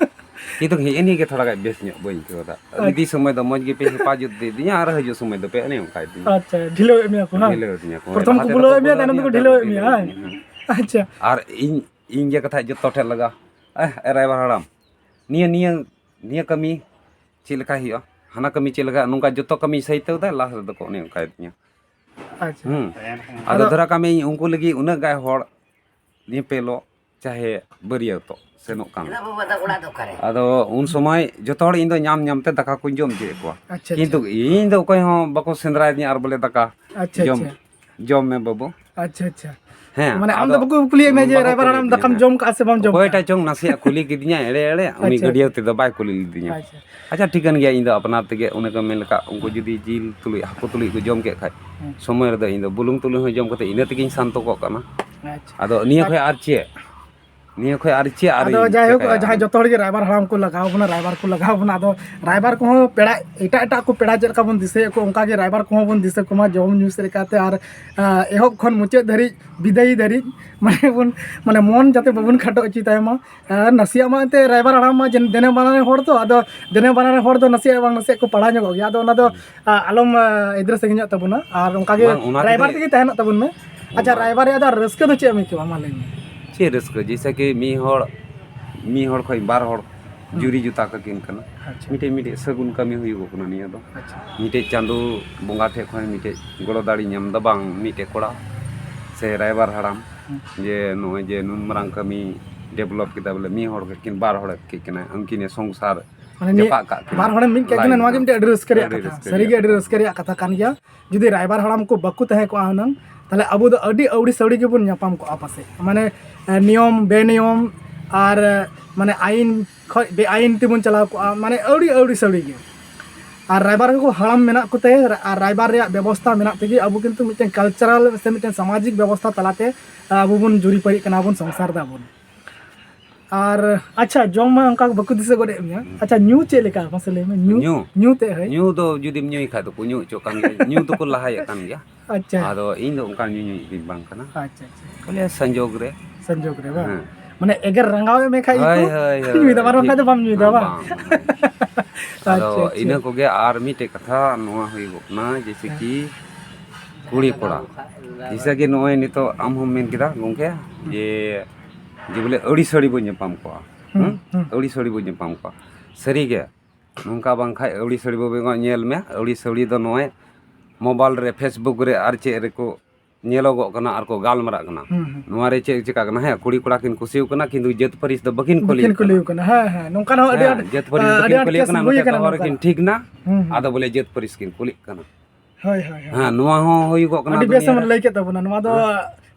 ᱠᱤᱱᱛᱩ ᱦᱮᱸ, ᱱᱤᱭᱟᱹ ᱜᱮ ᱛᱷᱚᱲᱟ ᱜᱟᱱ ᱵᱮᱥ ᱧᱚᱜ ᱵᱟᱹᱧ ᱟᱹᱭᱠᱟᱹᱣ ᱮᱫᱟ᱾ ᱟᱪᱪᱷᱟ᱾ ᱤᱫᱤ ᱥᱚᱢᱚᱭ ᱫᱚ ᱢᱚᱡᱽ ᱜᱮᱯᱮ ᱦᱮᱯᱟᱡᱚᱛ ᱤᱫᱤᱧᱟ ᱟᱨ ᱦᱤᱡᱩᱜ ᱥᱚᱢᱚᱭ ᱫᱚᱯᱮ ᱚᱱᱮ ᱚᱱᱠᱟᱭᱮᱫᱤᱧᱟ᱾ ᱟᱪᱪᱷᱟ, ᱰᱷᱤᱞᱟᱹᱣᱮᱫ ᱢᱮᱭᱟ ᱠᱚ, ᱦᱮᱸ? ᱰᱷᱤᱞᱟᱹᱣᱮᱫᱤᱧᱟ ᱠᱚ, ᱦᱳᱭ, ᱯᱨᱚᱛᱷᱚᱢ ᱞᱟᱦᱟ ᱠᱚ ᱛᱮᱫᱚ ᱵᱩᱞᱟᱹᱣᱮᱫ ᱢᱮᱭᱟ, ᱰᱷᱤᱞᱟᱹᱣ ᱛᱟᱭᱱᱚᱢ ᱫᱤᱧᱟ, ᱫᱚᱠᱚ ᱛᱟᱭᱱᱚᱢ ᱰᱷᱤᱞᱟᱹᱣᱮᱫ ᱛᱮᱠᱚ ᱢᱮᱭᱟ, ᱰᱷᱤᱞᱟᱹᱣ ᱦᱮᱸ? ᱤᱫᱤᱧᱟ, ᱦᱮᱸ᱾ ᱟᱪᱪᱷᱟ᱾ ᱟᱨ ᱤᱧ, ᱤᱧ ᱜᱮ ᱠᱟᱛᱷᱟ ᱡᱚᱛᱚ ᱴᱷᱮᱱ ᱞᱟᱜᱟ, ᱮ, ᱮ ᱨᱟᱭᱵᱟᱨ ᱦᱟᱲᱟᱢ, ᱱᱤᱭᱟᱹ, ᱱᱤᱭᱟᱹ, ᱱᱤᱭᱟᱹ ᱠᱟᱹᱢᱤ ᱪᱮᱫ ᱞᱮᱠᱟᱭ ᱦᱩᱭᱩᱜᱼᱟ, ᱦᱟᱱᱟ ᱠᱟᱹᱢᱤ ᱪᱮᱫ ᱞᱮᱠᱟ, ᱱᱚᱝᱠᱟ ᱡᱚᱛᱚ ᱠᱟᱹᱢᱤ ᱥᱟᱹᱭᱛᱟᱹᱣ ᱫᱟᱭ, ᱞᱟᱥ ᱨᱮᱫᱚ ᱠᱚ ᱚᱱᱮ ᱚᱱᱠᱟᱭᱮᱫᱤᱧᱟ᱾ ᱟᱪᱪᱷᱟ᱾ ᱦᱩᱸ᱾ ᱟᱫᱚ ᱟᱫᱚ ᱫᱷᱚᱨᱟ ᱠᱟᱜ ᱢᱮ, ᱤᱧ ᱩᱱᱠᱩ ᱞᱟᱹᱜᱤᱫ ᱩᱱᱟᱹᱜ ᱜᱟᱱ ᱦᱚᱲ ᱧᱮᱯᱮᱞᱚᱜ, ᱪᱟᱦᱮ ᱵᱟᱹᱨᱭᱟᱹᱛᱚᱜ ᱥᱮᱱᱚᱜ ᱠᱟᱱ᱾ ᱟᱫᱚ ᱩᱱ ᱥᱚᱢᱚᱭ ᱡᱚᱛᱚ ᱦᱚᱲ ᱤᱧ ᱫᱚ ᱧᱟᱢ ᱧᱟᱢ ᱛᱮ ᱫᱟᱠᱟ ᱠᱚᱧ ᱡᱚᱢ ᱦᱚᱪᱚᱭᱮᱫ ᱠᱚᱣᱟ᱾ ᱟᱪᱪᱷᱟ, ᱠᱤᱱᱛᱩ ᱟᱪᱪᱷᱟ᱾ ᱤᱧ ᱫᱚ ᱚᱠᱚᱭ ᱦᱚᱸ ᱵᱟᱠᱚ ᱥᱮᱸᱫᱽᱨᱟᱭᱮᱫᱤᱧᱟ ᱟᱨ ᱵᱚᱞᱮ ᱫᱟᱠᱟ ᱟᱪᱪᱷᱟ, ᱡᱚᱢ, ᱟᱪᱪᱷᱟ᱾ ᱡᱚᱢ ᱢᱮ ᱵᱟᱹᱵᱩ᱾ ᱟᱪᱪᱷᱟ, ᱟᱪᱪᱷᱟ᱾ ᱦᱮᱸ, ᱢᱟᱱᱮ ᱟᱢ ᱫᱚ ᱟᱫᱚ ᱵᱟᱠᱚ ᱠᱩᱞᱤᱭᱮᱫ ᱢᱮᱭᱟ ᱡᱮ ᱵᱟᱠᱚ ᱨᱟᱭᱵᱟᱨ ᱠᱩᱞᱤ ᱦᱟᱲᱟᱢ ᱫᱟᱠᱟᱢ ᱠᱤᱫᱤᱧᱟ᱾ ᱡᱚᱢ ᱠᱟᱜᱼᱟ ᱥᱮ ᱵᱟᱢ ᱡᱚᱢ ᱚᱠᱚᱭᱴᱟᱜ ᱠᱟᱜᱼᱟ? ᱪᱚᱝ ᱱᱟᱥᱮᱭᱟᱜ ᱠᱩᱞᱤ ᱠᱤᱫᱤᱧᱟ ᱮᱲᱮ ᱮᱲᱮ, ᱩᱱᱤ ᱟᱪᱪᱷᱟ, ᱜᱟᱹᱰᱭᱟᱹᱣ ᱟᱪᱪᱷᱟ᱾ ᱛᱮᱫᱚ ᱵᱟᱭ ᱠᱩᱞᱤ ᱞᱤᱫᱤᱧᱟ᱾ ᱟᱪᱪᱷᱟ᱾ ᱟᱪᱪᱷᱟ, ᱴᱷᱤᱠᱟᱹᱱ ᱜᱮᱭᱟ, ᱤᱧ ᱫᱚ ᱟᱯᱱᱟᱨ ᱛᱮᱜᱮ ᱚᱱᱮ ᱠᱚ ᱢᱮᱱ ᱞᱮᱠᱟ, ᱩᱱᱠᱩ ᱡᱩᱫᱤ ᱡᱤᱞ ᱛᱩᱞᱩᱡ, ᱦᱟᱹᱠᱩ ᱛᱩᱞᱩᱡ ᱠᱚ ᱡᱚᱢ ᱠᱮᱫ ᱠᱷᱟᱡ, ᱦᱮᱸ᱾ ᱥᱚᱢᱚᱭ ᱨᱮᱫᱚ ᱤᱧ ᱫᱚ ᱵᱩᱞᱩᱝ ᱛᱩᱞᱩᱡ ᱦᱚᱸ ᱡᱚᱢ ᱠᱟᱛᱮ ᱤᱱᱟᱹ ᱛᱮᱜᱮᱧ ᱥᱟᱱᱛᱚ ᱠᱚᱜ ᱠᱟᱱᱟ᱾ ᱟᱪᱪᱷᱟ᱾ ᱟᱫᱚ ᱱᱤᱭᱟᱹ ᱟᱨ ᱠᱷᱚᱡ ᱟᱨ ᱪᱮᱫ? ᱱᱤᱭᱟᱹ ᱠᱷᱚᱡ ᱟᱨ ᱪᱮᱫ ᱟᱨ ᱟᱫᱚ ᱤᱧ ᱡᱟᱭᱦᱳᱠ, ᱪᱤᱠᱟᱹᱭᱟ? ᱡᱟᱦᱟᱸᱭ ᱡᱚᱛᱚ ᱦᱚᱲ ᱜᱮ ᱨᱟᱭᱵᱟᱨ ᱦᱟᱲᱟᱢ ᱠᱚ ᱞᱟᱜᱟᱣ ᱵᱚᱱᱟ, ᱨᱟᱭᱵᱟᱨ ᱠᱚ ᱞᱟᱜᱟᱣ ᱵᱚᱱᱟ, ᱟᱫᱚ ᱨᱟᱭᱵᱟᱨ ᱠᱚᱦᱚᱸ ᱯᱮᱲᱟ, ᱮᱴᱟᱜ ᱮᱴᱟᱜ ᱠᱚ ᱯᱮᱲᱟ ᱪᱮᱫ ᱞᱮᱠᱟ ᱵᱚᱱ ᱫᱤᱥᱟᱹᱭᱮᱫ ᱠᱚ, ᱚᱱᱠᱟ ᱜᱮ ᱨᱟᱭᱵᱟᱨ ᱠᱚᱦᱚᱸ ᱵᱚᱱ ᱫᱤᱥᱟᱹ ᱠᱚᱢᱟ, ᱡᱚᱢ ᱧᱩ ᱥᱮᱫ ᱞᱮᱠᱟᱛᱮ ᱟᱨ, ᱟᱸ, ᱮᱦᱚᱵ ᱠᱷᱚᱱ ᱢᱩᱪᱟᱹᱫ ᱫᱷᱟᱹᱨᱤᱡ, ᱵᱤᱫᱟᱹᱭ ᱫᱷᱟᱹᱨᱤᱡ, ᱢᱟᱱᱮ ᱵᱚᱱ, ᱢᱟᱱᱮ ᱢᱚᱱ ᱡᱟᱛᱮ ᱵᱟᱵᱚᱱ ᱠᱷᱟᱴᱚ ᱦᱚᱪᱚᱭ ᱛᱟᱭ ᱢᱟ᱾ ᱟᱨ ᱱᱟᱥᱮᱭᱟᱜ ᱢᱟ ᱮᱱᱛᱮ ᱨᱟᱭᱵᱟᱨ ᱦᱟᱲᱟᱢ ᱢᱟ ᱡᱮ ᱫᱮᱱᱮ ᱵᱟᱱᱟᱨ ᱦᱚᱲ ᱛᱚ, ᱟᱫᱚ ᱫᱮᱱᱮ ᱵᱟᱱᱟᱨ ᱦᱚᱲ ᱫᱚ ᱱᱟᱥᱮᱭᱟᱜ ᱵᱟᱝ ᱱᱟᱥᱮᱭᱟᱜ ᱠᱚ ᱯᱟᱲᱟᱣ ᱧᱚᱜᱚᱜ ᱜᱮᱭᱟ, ᱟᱫᱚ ᱚᱱᱟ ᱫᱚ, ᱟ, ᱟᱞᱚᱢ, ᱟ, ᱮᱫᱽᱨᱮ ᱥᱟᱺᱜᱤᱧᱚᱜ ᱛᱟᱵᱚᱱᱟ, ᱟᱨ ᱚᱱᱠᱟ ᱜᱮ ᱵᱟᱝ, ᱚᱱᱟ ᱨᱟᱭᱵᱟᱨ ᱛᱮᱜᱮ ᱛᱮᱜᱮ ᱛᱟᱦᱮᱱᱚᱜ ᱛᱟᱵᱚᱱ ᱢᱮ᱾ ᱟᱪᱪᱷᱟ, ᱵᱟᱝ᱾ ᱨᱟᱭᱵᱟᱨ ᱨᱮᱭᱟᱜ ᱫᱚ ᱨᱟᱹᱥᱠᱟᱹ ᱫᱚ ᱪᱮᱫ ᱮᱢ ᱟᱹᱭᱠᱟᱹᱣᱟ, ᱢᱟ ᱞᱟᱹᱭ ᱢᱮ? ᱪᱮᱫ ᱨᱟᱹᱥᱠᱟᱹ? ᱡᱮᱭᱥᱮ ᱠᱤ ᱢᱤᱫ ᱦᱚᱲ, ᱢᱤᱫ ᱦᱚᱲ ᱠᱷᱚᱱ ᱵᱟᱨ ᱦᱚᱲ ᱦᱩᱸ᱾ ᱡᱩᱨᱤ ᱡᱚᱛᱟ ᱠᱟᱹᱠᱤᱱ ᱠᱟᱱᱟ᱾ ᱟᱪᱪᱷᱟ᱾ ᱢᱤᱫᱴᱮᱡ, ᱢᱤᱫᱴᱮᱡ ᱥᱟᱹᱜᱩᱱ ᱠᱟᱹᱢᱤ ᱦᱩᱭᱩᱜᱚᱜ ᱠᱟᱱᱟ ᱱᱤᱭᱟᱹ ᱫᱚ᱾ ᱟᱪᱪᱷᱟ᱾ ᱢᱤᱫᱴᱮᱡ ᱪᱟᱸᱫᱳ ᱵᱚᱸᱜᱟ ᱴᱷᱮᱡ ᱠᱷᱚᱱ ᱢᱤᱫᱴᱮᱡ ᱜᱚᱲᱚ ᱫᱟᱲᱮ ᱧᱟᱢ ᱮᱫᱟ, ᱵᱟᱝ ᱢᱤᱫᱴᱮᱡ ᱠᱚᱲᱟ ᱥᱮ ᱨᱟᱭᱵᱟᱨ ᱦᱟᱲᱟᱢ ᱦᱩᱸ᱾ ᱡᱮ ᱱᱚᱜᱼᱚᱭ ᱡᱮ ᱱᱩᱱ ᱢᱟᱨᱟᱝ ᱠᱟᱹᱢᱤ develop ᱠᱮᱫᱟ, ᱵᱚᱞᱮ ᱢᱤᱫ ᱦᱚᱲ ᱠᱤᱱ ᱵᱟᱨ ᱦᱚᱲ ᱠᱤᱱ ᱠᱟᱱᱟ, ᱩᱱᱠᱤᱱ ᱥᱚᱝᱥᱟᱨ ᱢᱟᱱᱮ ᱢᱤᱫ ᱡᱟᱯᱟᱜ ᱠᱟᱜ ᱠᱤᱱᱟ᱾ ᱵᱟᱨ ᱦᱚᱲᱮᱢ ᱢᱤᱫ ᱠᱟᱜ ᱠᱤᱱᱟ, ᱞᱟᱭᱤᱱ ᱱᱚᱣᱟ ᱜᱮ ᱨᱮ᱾ ᱢᱤᱫᱴᱮᱡ ᱟᱹᱰᱤ ᱨᱟᱹᱥᱠᱟᱹ ᱨᱮᱭᱟᱜ ᱟᱹᱰᱤ ᱠᱟᱛᱷᱟ᱾ ᱨᱟᱹᱥᱠᱟᱹ ᱥᱟᱹᱨᱤ ᱨᱮᱭᱟᱜ ᱜᱮ ᱟᱹᱰᱤ ᱠᱟᱛᱷᱟ᱾ ᱨᱟᱹᱥᱠᱟᱹ ᱨᱮᱭᱟᱜ ᱠᱟᱛᱷᱟ ᱠᱟᱱ ᱜᱮᱭᱟ᱾ ᱡᱩᱫᱤ ᱨᱟᱭᱵᱟᱨ ᱦᱟᱲᱟᱢ ᱠᱚ ᱵᱟᱠᱚ ᱛᱟᱦᱮᱸ ᱠᱚᱜᱼᱟ ᱦᱩᱱᱟᱹᱝ, ᱛᱟᱦᱞᱮ ᱟᱵᱚ ᱫᱚ ᱟᱹᱰᱤ ᱟᱹᱣᱲᱤ ᱥᱟᱹᱣᱲᱤ ᱜᱮᱵᱚᱱ ᱧᱟᱯᱟᱢ ᱠᱚᱜᱼᱟ ᱯᱟᱥᱮᱡ᱾ ᱢᱟᱱᱮ, ᱮ, ᱱᱤᱭᱚᱢ ᱵᱮᱱᱤᱭᱚᱢ ᱟᱨ, ᱮ, ᱢᱟᱱᱮ ᱟᱭᱤᱱ ᱠᱷᱚᱡ ᱵᱮᱟᱭᱤᱱ ᱛᱮᱵᱚᱱ ᱪᱟᱞᱟᱣ ᱠᱚᱜᱼᱟ, ᱢᱟᱱᱮ ᱟᱹᱣᱲᱤ ᱟᱹᱣᱲᱤ ᱥᱟᱹᱣᱲᱤ ᱜᱮ᱾ ᱟᱨ ᱨᱟᱭᱵᱟᱨ ᱠᱚᱠᱚ ᱦᱟᱲᱟᱢ ᱢᱮᱱᱟᱜ ᱠᱚᱛᱮ, ᱟᱨ ᱨᱟᱭᱵᱟᱨ ᱨᱮᱭᱟᱜ ᱵᱮᱵᱚᱥᱛᱷᱟ ᱢᱮᱱᱟᱜ ᱛᱮᱜᱮ ᱟᱵᱚ ᱠᱤᱱᱛᱩ ᱢᱤᱫᱴᱮᱱ cultural ᱥᱮ ᱢᱤᱫᱴᱮᱱ ᱥᱟᱢᱟᱡᱤᱠ ᱵᱮᱵᱚᱥᱛᱷᱟ ᱛᱟᱞᱟᱛᱮ, ᱮ, ᱟᱵᱚ ᱵᱚᱱ ᱡᱩᱨᱤᱯᱟᱹᱨᱤᱜ ᱠᱟᱱᱟ, ᱵᱚᱱ ᱥᱚᱝᱥᱟᱨ ᱫᱟᱵᱚᱱ᱾ ᱟᱨ ᱟᱪᱪᱷᱟ, ᱡᱚᱢ ᱢᱟ ᱚᱱᱠᱟ ᱵᱟᱠᱚ ᱫᱤᱥᱟᱹ ᱜᱚᱫ ᱮᱫ ᱢᱮᱭᱟ᱾ ᱦᱩᱸ᱾ ᱟᱪᱪᱷᱟ, ᱧᱩ ᱪᱮᱫ ᱞᱮᱠᱟ ᱢᱟᱥᱮ ᱞᱟᱹᱭ ᱢᱮ? ᱧᱩ, ᱧᱩ? ᱧᱩ ᱛᱮ ᱦᱳᱭ? ᱧᱩ ᱫᱚ ᱡᱩᱫᱤᱢ ᱧᱩᱭ ᱠᱷᱟᱡ ᱫᱚᱠᱚ ᱧᱩ ᱦᱚᱪᱚᱜ ᱠᱟᱱ ᱜᱮᱭᱟ, ᱧᱩ ᱫᱚᱠᱚ ᱞᱟᱦᱟᱭᱮᱫ ᱠᱟᱱ ᱜᱮᱭᱟ᱾ ᱟᱪᱪᱷᱟ᱾ ᱟᱫᱚ ᱤᱧ ᱫᱚ ᱚᱱᱠᱟ ᱧᱩᱧᱩᱭᱤᱡ ᱫᱚᱧ ᱵᱟᱝ ᱠᱟᱱᱟ᱾ ᱟᱪᱪᱷᱟ, ᱟᱪᱪᱷᱟ᱾ ᱵᱚᱞᱮ ᱥᱚᱝᱡᱳᱜᱽ ᱨᱮ᱾ ᱥᱚᱝᱡᱳᱜᱽ ᱨᱮ ᱵᱟᱝ? ᱦᱮᱸ᱾ ᱢᱟᱱᱮ ᱮᱜᱮᱨ ᱨᱟᱸᱜᱟᱣ ᱮᱫ ᱢᱮ ᱠᱷᱟᱡ ᱦᱳᱭ, ᱜᱮᱠᱚ ᱦᱳᱭ, ᱦᱳᱭ, ᱧᱩᱭ ᱫᱟ, ᱵᱟᱨ ᱦᱚᱲ ᱴᱷᱤᱠ᱾ ᱠᱷᱟᱡ ᱫᱚ ᱵᱟᱢ ᱧᱩᱭ ᱫᱟ ᱵᱟᱝ, ᱵᱟᱝ? ᱵᱟᱝ, ᱵᱟᱝ᱾ ᱟᱫᱚ ᱟᱪᱪᱷᱟ, ᱟᱪᱪᱷᱟ᱾ ᱤᱱᱟᱹ ᱠᱚᱜᱮ, ᱟᱨ ᱢᱤᱫᱴᱮᱡ ᱠᱟᱛᱷᱟ ᱱᱚᱣᱟ ᱦᱩᱭᱩᱜᱚᱜ ᱠᱟᱱᱟ, ᱡᱮᱭᱥᱮ ᱦᱮᱸ᱾ ᱠᱤ ᱠᱩᱲᱤ ᱠᱚᱲᱟ, ᱡᱮᱭᱥᱮ ᱠᱤ ᱱᱚᱜᱼᱚᱭ ᱱᱤᱛᱚᱜ ᱟᱢ ᱦᱚᱸᱢ ᱢᱮᱱ ᱠᱮᱫᱟ ᱜᱚᱢᱠᱮ, ᱦᱮᱸ᱾ ᱡᱮ, ᱡᱮ ᱵᱚᱞᱮ ᱟᱹᱲᱤ ᱥᱟᱹᱲᱤ ᱵᱚᱱ ᱧᱟᱯᱟᱢ ᱠᱚᱜᱼᱟ᱾ ᱦᱩᱸ, ᱦᱩᱸ? ᱦᱩᱸ᱾ ᱟᱹᱲᱤ ᱥᱟᱹᱲᱤ ᱵᱚᱱ ᱧᱟᱯᱟᱢ ᱠᱚᱜᱼᱟ᱾ ᱥᱟᱹᱨᱤᱜᱮ, ᱱᱚᱝᱠᱟ ᱵᱟᱝᱠᱷᱟᱡ ᱟᱹᱣᱲᱤ ᱥᱟᱹᱣᱲᱤ ᱵᱟᱵᱚ ᱧᱮᱞ ᱢᱮ, ᱟᱹᱣᱲᱤ ᱥᱟᱹᱣᱲᱤ ᱫᱚ ᱱᱚᱜᱼᱚᱭ mobile ᱨᱮ, Facebook ᱨᱮ ᱟᱨ ᱪᱮᱫ ᱨᱮᱠᱚ ᱧᱮᱞᱚᱜᱚᱜ ᱠᱟᱱᱟ ᱟᱨ ᱠᱚ ᱜᱟᱞᱢᱟᱨᱟᱜ ᱠᱟᱱᱟ᱾ ᱦᱩᱸ, ᱦᱩᱸ᱾ ᱱᱚᱣᱟ ᱨᱮ ᱪᱮᱫ ᱪᱤᱠᱟᱹᱜ ᱠᱟᱱᱟ? ᱦᱮᱸ, ᱠᱩᱲᱤ ᱠᱚᱲᱟ ᱠᱤᱱ ᱠᱩᱥᱤ ᱟᱠᱟᱱᱟ, ᱠᱤᱱᱛᱩ ᱡᱟᱹᱛ ᱯᱟᱹᱨᱤᱥ ᱫᱚ ᱵᱟᱹᱠᱤᱱ ᱠᱩᱞᱤ ᱵᱟᱹᱠᱤᱱ ᱠᱩᱞᱤ ᱠᱟᱱᱟ᱾ ᱠᱟᱱᱟ᱾ ᱦᱮᱸ, ᱦᱮᱸ, ᱱᱚᱝᱠᱟᱱ ᱦᱚᱸ ᱟᱹᱰᱤ ᱦᱮᱸ, ᱟᱸᱴ, ᱡᱟᱹᱛ ᱯᱟᱹᱨᱤᱥ ᱫᱚ ᱟᱹᱰᱤ ᱵᱟᱹᱠᱤᱱ ᱟᱸᱴ ᱠᱩᱞᱤ case ᱠᱟᱱᱟ, ᱦᱩᱭ ᱱᱚᱛᱮ ᱠᱟᱱᱟ ᱫᱚᱦᱚ ᱱᱚᱝᱠᱟ᱾ ᱨᱮᱠᱤᱱ ᱴᱷᱤᱠ ᱱᱟ᱾ ᱦᱩᱸ, ᱦᱩᱸ᱾ ᱟᱫᱚ ᱵᱚᱞᱮ ᱡᱟᱹᱛ ᱯᱟᱹᱨᱤᱥ ᱠᱤᱱ ᱠᱩᱞᱤ ᱠᱟᱱᱟ᱾ ᱦᱳᱭ, ᱦᱳᱭ, ᱦᱳᱭ᱾ ᱦᱮᱸ, ᱱᱚᱣᱟ ᱦᱚᱸ ᱦᱩᱭᱩᱜᱚᱜ ᱠᱟᱱᱟ ᱟᱹᱰᱤ ᱵᱮᱥ ᱫᱩᱱᱤᱭᱟᱹ ᱮᱢ ᱨᱮ᱾ ᱞᱟᱹᱭ ᱠᱮᱫ ᱛᱟᱵᱚᱱᱟ᱾ ᱱᱚᱣᱟ ᱫᱚ ᱦᱮᱸ᱾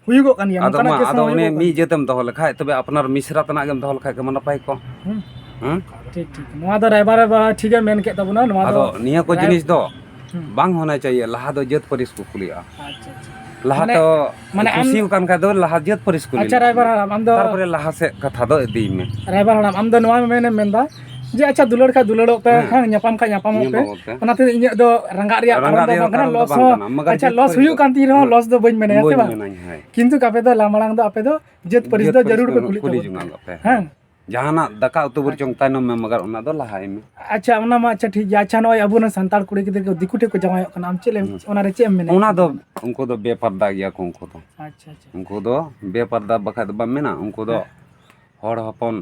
ᱦᱩᱭᱩᱜᱚᱜ ᱠᱟᱱ ᱜᱮᱭᱟ, ᱟᱫᱚ ᱱᱚᱝᱠᱟᱱᱟᱜ ᱢᱟ, case ᱟᱫᱚ ᱦᱚᱸ ᱚᱱᱮ ᱦᱩᱭᱩᱜᱚᱜ ᱠᱟᱱ ᱢᱤᱫ ᱜᱮᱭᱟ᱾ ᱡᱟᱹᱛᱮᱢ ᱫᱚᱦᱚ ᱞᱮᱠᱷᱟᱡ, ᱛᱚᱵᱮ ᱟᱯᱱᱟᱨ ᱢᱤᱥᱨᱟ ᱛᱮᱱᱟᱜ ᱜᱮᱢ ᱫᱚᱦᱚ ᱞᱮᱠᱷᱟᱡ ᱜᱮ ᱢᱟ ᱱᱟᱯᱟᱭ ᱠᱚ᱾ ᱦᱩᱸ᱾ ᱦᱮᱸ? ᱴᱷᱤᱠ, ᱴᱷᱤᱠ᱾ ᱱᱚᱣᱟ ᱫᱚ ᱨᱟᱭᱵᱟᱨ ᱵᱟᱵᱟ ᱴᱷᱤᱠ ᱮ ᱢᱮᱱ ᱠᱮᱫ ᱛᱟᱵᱚᱱᱟ᱾ ᱱᱚᱣᱟ ᱫᱚ ᱟᱫᱚ ᱱᱤᱭᱟᱹ ᱠᱚ ᱨᱟᱭ-, ᱡᱤᱱᱤᱥ ᱫᱚ ᱦᱩᱸ᱾ ᱵᱟᱝ ᱦᱳᱱᱟ ᱪᱟᱦᱤᱭᱮ, ᱞᱟᱦᱟ ᱫᱚ ᱡᱟᱹᱛ ᱯᱟᱹᱨᱤᱥ ᱠᱚ ᱠᱩᱞᱤᱭᱟ᱾ ᱟᱪᱪᱷᱟ, ᱟᱪᱪᱷᱟ᱾ ᱞᱟᱦᱟ ᱢᱟᱱᱮ, ᱫᱚ ᱢᱟᱱᱮ ᱟᱢ ᱠᱩᱥᱤ ᱟᱠᱟᱱ ᱠᱷᱟᱡ ᱫᱚ ᱞᱟᱦᱟ ᱡᱟᱹᱛ ᱯᱟᱹᱨᱤᱥ ᱠᱩᱞᱤ ᱟᱪᱪᱷᱟ, ᱢᱮ᱾ ᱨᱟᱭᱵᱟᱨ ᱦᱟᱲᱟᱢ, ᱟᱢ ᱫᱚ ᱛᱟᱨᱯᱚᱨᱮ ᱞᱟᱦᱟ ᱥᱮᱫ ᱠᱟᱛᱷᱟ ᱫᱚ ᱤᱫᱤᱭ ᱢᱮ᱾ ᱨᱟᱭᱵᱟᱨ ᱦᱟᱲᱟᱢ, ᱟᱢ ᱫᱚ ᱱᱚᱣᱟ ᱢᱮᱱᱮᱢ ᱢᱮᱱᱫᱟ ᱡᱮ ᱟᱪᱪᱷᱟ, ᱫᱩᱞᱟᱹᱲ ᱠᱷᱟᱡ ᱫᱩᱞᱟᱹᱲᱚᱜ ᱯᱮ, ᱦᱮᱸ᱾ ᱦᱮᱸ, ᱧᱟᱯᱟᱢ ᱠᱷᱟᱡ ᱧᱟᱯᱟᱢᱚᱜ ᱯᱮ᱾ ᱧᱟᱯᱟᱢᱚᱜ ᱯᱮ᱾ ᱚᱱᱟᱛᱮ ᱤᱧᱟᱹᱜ ᱫᱚ ᱨᱟᱸᱜᱟᱜ ᱨᱮᱭᱟᱜ ᱨᱟᱸᱜᱟᱜ ᱠᱟᱨᱚᱱ ᱫᱚ ᱨᱮᱭᱟᱜ ᱵᱟᱝ ᱠᱟᱱᱟ, ᱠᱟᱨᱚᱱ ᱫᱚ loss ᱵᱟᱝ ᱦᱚᱸ, ᱠᱟᱱᱟ, ᱢᱟᱜᱟᱨ ᱟᱪᱪᱷᱟ, ᱡᱟᱹᱛ loss ᱯᱟᱹᱨᱤᱥ ᱦᱩᱭᱩᱜ ᱫᱚ ᱠᱟᱱ ᱛᱤᱧ ᱨᱮᱦᱚᱸ ᱵᱟᱹᱧ loss ᱫᱚ ᱵᱟᱹᱧ ᱢᱮᱱᱮᱫᱼᱟ, ᱥᱮ ᱵᱟᱹᱧ ᱵᱟᱝ? ᱢᱮᱱᱟᱧ, ᱦᱮᱸ᱾ ᱠᱤᱱᱛᱩ ᱟᱯᱮ ᱫᱚ ᱞᱟᱢᱟᱲᱟᱝ ᱫᱚ ᱟᱯᱮ ᱫᱚ ᱡᱟᱹᱛ ᱯᱟᱹᱨᱤᱥ ᱡᱟᱹᱛ ᱫᱚ ᱯᱟᱹᱨᱤᱥ ᱡᱟᱹᱨᱩᱲ ᱯᱮ ᱠᱩᱞᱤ ᱠᱩᱞᱤ ᱛᱟᱵᱚᱱ ᱯᱮ᱾ ᱡᱚᱝᱟ ᱯᱮ᱾ ᱦᱮᱸ᱾ ᱡᱟᱦᱟᱱᱟᱜ ᱫᱟᱠᱟ ᱩᱛᱩ ᱵᱚᱨᱪᱚᱝ ᱟᱪᱪᱷᱟ᱾ ᱛᱟᱭᱱᱚᱢ ᱢᱮ, ᱢᱟᱜᱟᱨ ᱚᱱᱟ ᱫᱚ ᱞᱟᱦᱟᱭ ᱢᱮ᱾ ᱟᱪᱪᱷᱟ, ᱚᱱᱟ ᱢᱟ ᱟᱪᱪᱷᱟ ᱴᱷᱤᱠ ᱜᱮᱭᱟ᱾ ᱟᱪᱪᱷᱟ, ᱱᱚᱜᱼᱚᱭ ᱟᱵᱚ ᱨᱮᱱ ᱥᱟᱱᱛᱟᱲ ᱠᱩᱲᱤ ᱜᱤᱫᱽᱨᱟᱹ ᱠᱚ ᱫᱤᱠᱩ ᱴᱷᱮᱱ ᱠᱚ ᱡᱟᱶᱟᱭᱚᱜ ᱠᱟᱱᱟ, ᱟᱢ ᱪᱮᱫ ᱮᱢ, ᱦᱩᱸ᱾ ᱚᱱᱟ ᱨᱮ ᱪᱮᱫ ᱮᱢ ᱢᱮᱱᱟ? ᱚᱱᱟ ᱫᱚ ᱩᱱᱠᱩ ᱫᱚ ᱵᱮᱯᱟᱨᱫᱟ ᱜᱮᱭᱟ ᱠᱚ ᱩᱱᱠᱩ ᱫᱚ᱾ ᱟᱪᱪᱷᱟ, ᱟᱪᱪᱷᱟ᱾ ᱩᱱᱠᱩ ᱫᱚ ᱵᱮᱯᱟᱨᱫᱟ, ᱵᱟᱠᱷᱟᱡ ᱫᱚ ᱵᱟᱢ ᱢᱮᱱᱟ, ᱩᱱᱠᱩ ᱫᱚ ᱦᱮᱸ᱾ ᱦᱚᱲ ᱦᱚᱯᱚᱱ